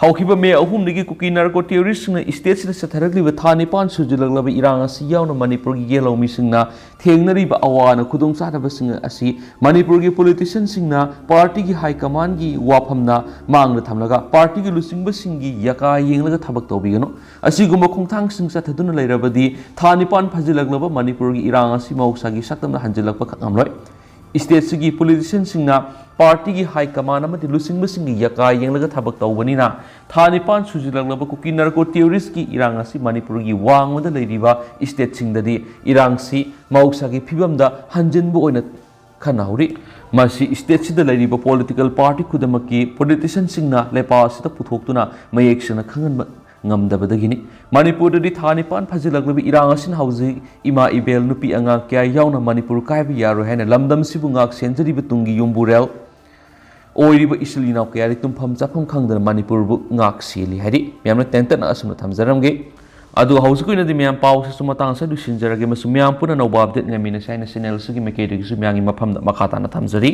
ꯍꯧꯈꯤꯕ ꯃꯦ ꯑꯍꯨꯝꯗꯒꯤ ꯀꯨꯀꯤ narco terroristꯁꯤꯡꯅ stateꯁꯤꯗ ꯆꯠꯊꯔꯛꯂꯤꯕ ꯊꯥ ꯅꯤꯄꯥꯟ ꯁꯨꯖꯤꯜꯂꯛꯂꯕ ꯏꯔꯥꯡ ꯑꯁꯤ ꯌꯥꯎꯅ ꯃꯅꯤꯄꯨꯔꯒꯤ ꯌꯦꯜꯍꯧꯃꯤꯁꯤꯡꯅ ꯊꯦꯡꯅꯔꯤꯕ ꯑꯋꯥ ꯑꯅꯥ ꯈꯨꯗꯣꯡꯆꯥꯗꯕꯁꯤꯡ ꯑꯁꯤ ꯃꯅꯤꯄꯨꯔꯒꯤ politicianꯁꯤꯡꯅ partyꯒꯤ high commandꯒꯤ ꯋꯥꯐꯝꯅ ꯃꯥꯡꯗ ꯊꯝꯂꯒ partyꯒꯤ ꯂꯨꯆꯤꯡꯕꯁꯤꯡꯒꯤ ꯌꯥꯀꯥ ꯌꯦꯡꯂꯒ ꯊꯕꯛ ꯇꯧꯕꯤꯒꯅꯨ꯫ ꯑꯁꯤꯒꯨꯝꯕ ꯈꯣꯡꯊꯥꯡꯁꯤꯡ ꯆꯠꯊꯗꯨꯅ ꯂꯩꯔꯕꯗꯤ ꯊꯥ ꯅꯤꯄꯥꯟ ꯐꯥꯖꯤꯜꯂꯛꯂꯕ ꯃꯅꯤꯄꯨꯔꯒꯤ ꯏꯔꯥꯡ ꯑꯁꯤ ꯃꯍꯧꯁꯥꯒꯤ ꯁꯛꯇꯝꯗ ꯍꯟꯖꯤꯜꯂꯛꯄ ꯈꯛ ꯉꯝꯂꯣꯏ꯫ ꯁ꯭ꯇꯦꯠꯁꯤꯒꯤ ꯄꯣꯂꯤꯇꯤꯁꯤꯌꯟꯁꯤꯡꯅ ꯄꯥꯔꯇꯤꯒꯤ ꯍꯥꯏ ꯀꯃꯥꯟ ꯑꯃꯗꯤ ꯂꯨꯆꯤꯡꯕꯁꯤꯡꯒꯤ ꯌꯀꯥ ꯌꯦꯡꯂꯒ ꯊꯕꯛ ꯇꯧꯕꯅꯤꯅ ꯊꯥ ꯅꯤꯄꯥꯟ ꯁꯨꯖꯤꯜꯂꯛꯂꯕ ꯀꯨꯀꯤ ꯅꯥꯔꯀꯣ ꯇꯦꯔꯣꯔꯤꯁꯀꯤ ꯏꯔꯥꯡ ꯑꯁꯤ ꯃꯅꯤꯄꯨꯔꯒꯤ ꯋꯥꯡꯃꯗ ꯂꯩꯔꯤꯕ ꯁ꯭ꯇꯦꯠꯁꯤꯡꯗꯗꯤ ꯏꯔꯥꯡꯁꯤ ꯃꯍꯧꯁꯥꯒꯤ ꯐꯤꯕꯝꯗ ꯍꯟꯖꯤꯟꯕ ꯑꯣꯏꯅ ꯈꯟꯅꯍꯧꯔꯤ꯫ ꯃꯁꯤ ꯁ꯭ꯇꯦꯠꯁꯤꯗ ꯂꯩꯔꯤꯕ ꯄꯣꯂꯤꯇꯤꯀꯦꯜ ꯄꯥꯔꯇꯤ ꯈꯨꯗꯤꯡꯃꯛꯀꯤ ꯄꯣꯂꯤꯇꯤꯁꯤꯌꯟꯁꯤꯡꯅ ꯂꯩꯄꯥꯛ ꯑꯁꯤꯗ ꯄꯨꯊꯣꯛꯇꯨꯅ ꯃꯌꯦꯛ ꯁꯦꯡꯅ ꯈꯪꯍꯟꯕ ꯉꯝꯗꯕꯗꯒꯤꯅꯤ꯫ ꯃꯅꯤꯄꯨꯔꯗꯗꯤ ꯊꯥ ꯅꯤꯄꯥꯟ ꯐꯥꯖꯤꯜꯂꯛꯂꯕ ꯏꯔꯥꯡ ꯑꯁꯤꯅ ꯍꯧꯖꯤꯛ ꯏꯃꯥ ꯏꯕꯦꯜ ꯅꯨꯄꯤ ꯑꯉꯥꯡ ꯀꯌꯥ ꯌꯥꯎꯅ ꯃꯅꯤꯄꯨꯔ ꯀꯥꯏꯕ ꯌꯥꯔꯣꯏ ꯍꯥꯏꯅ ꯂꯝꯗꯝꯁꯤꯕꯨ ꯉꯥꯛ ꯁꯦꯟꯖꯔꯤꯕ ꯇꯨꯡꯒꯤ ꯌꯨꯝꯕꯨꯔꯦꯜ ꯑꯣꯏꯔꯤꯕ ꯏꯆꯤꯜ ꯏꯅꯥꯎ ꯀꯌꯥꯗꯤ ꯇꯨꯝꯐꯝ ꯆꯥꯐꯝ ꯈꯪꯗꯅ ꯃꯅꯤꯄꯨꯔꯕꯨ ꯉꯥꯛ ꯁꯦꯜꯂꯤ ꯍꯥꯏꯔꯤ꯫ ꯃꯌꯥꯝꯅ ꯇꯦꯟꯇꯛꯅ ꯑꯁꯨꯝꯅ ꯊꯝꯖꯔꯝꯒꯦ꯫ ꯑꯗꯨ ꯍꯧꯖꯤꯛꯀꯤ ꯑꯣꯏꯅꯗꯤ ꯃꯌꯥꯝ ꯄꯥꯎꯁꯤꯁꯨ ꯃꯇꯥꯡ ꯑꯁꯤꯗ ꯂꯣꯏꯁꯤꯟꯖꯔꯒꯦ꯫ ꯃꯁꯤ ꯃꯌꯥꯝ ꯄꯨꯟꯅ ꯅꯧꯕ ꯑꯞꯗꯦꯠ ꯉꯥꯏꯃꯤꯟꯅꯁꯤ ꯍꯥꯏꯅ ꯆꯦꯅꯦꯜ ꯑꯁꯤꯒꯤ ꯃꯥꯏꯀꯩꯗꯒꯤꯁꯨ ꯃꯌꯥꯝꯒꯤ ꯃꯐꯝꯗ ꯃꯈꯥ ꯇꯥꯅ ꯊꯝꯖꯔꯤ꯫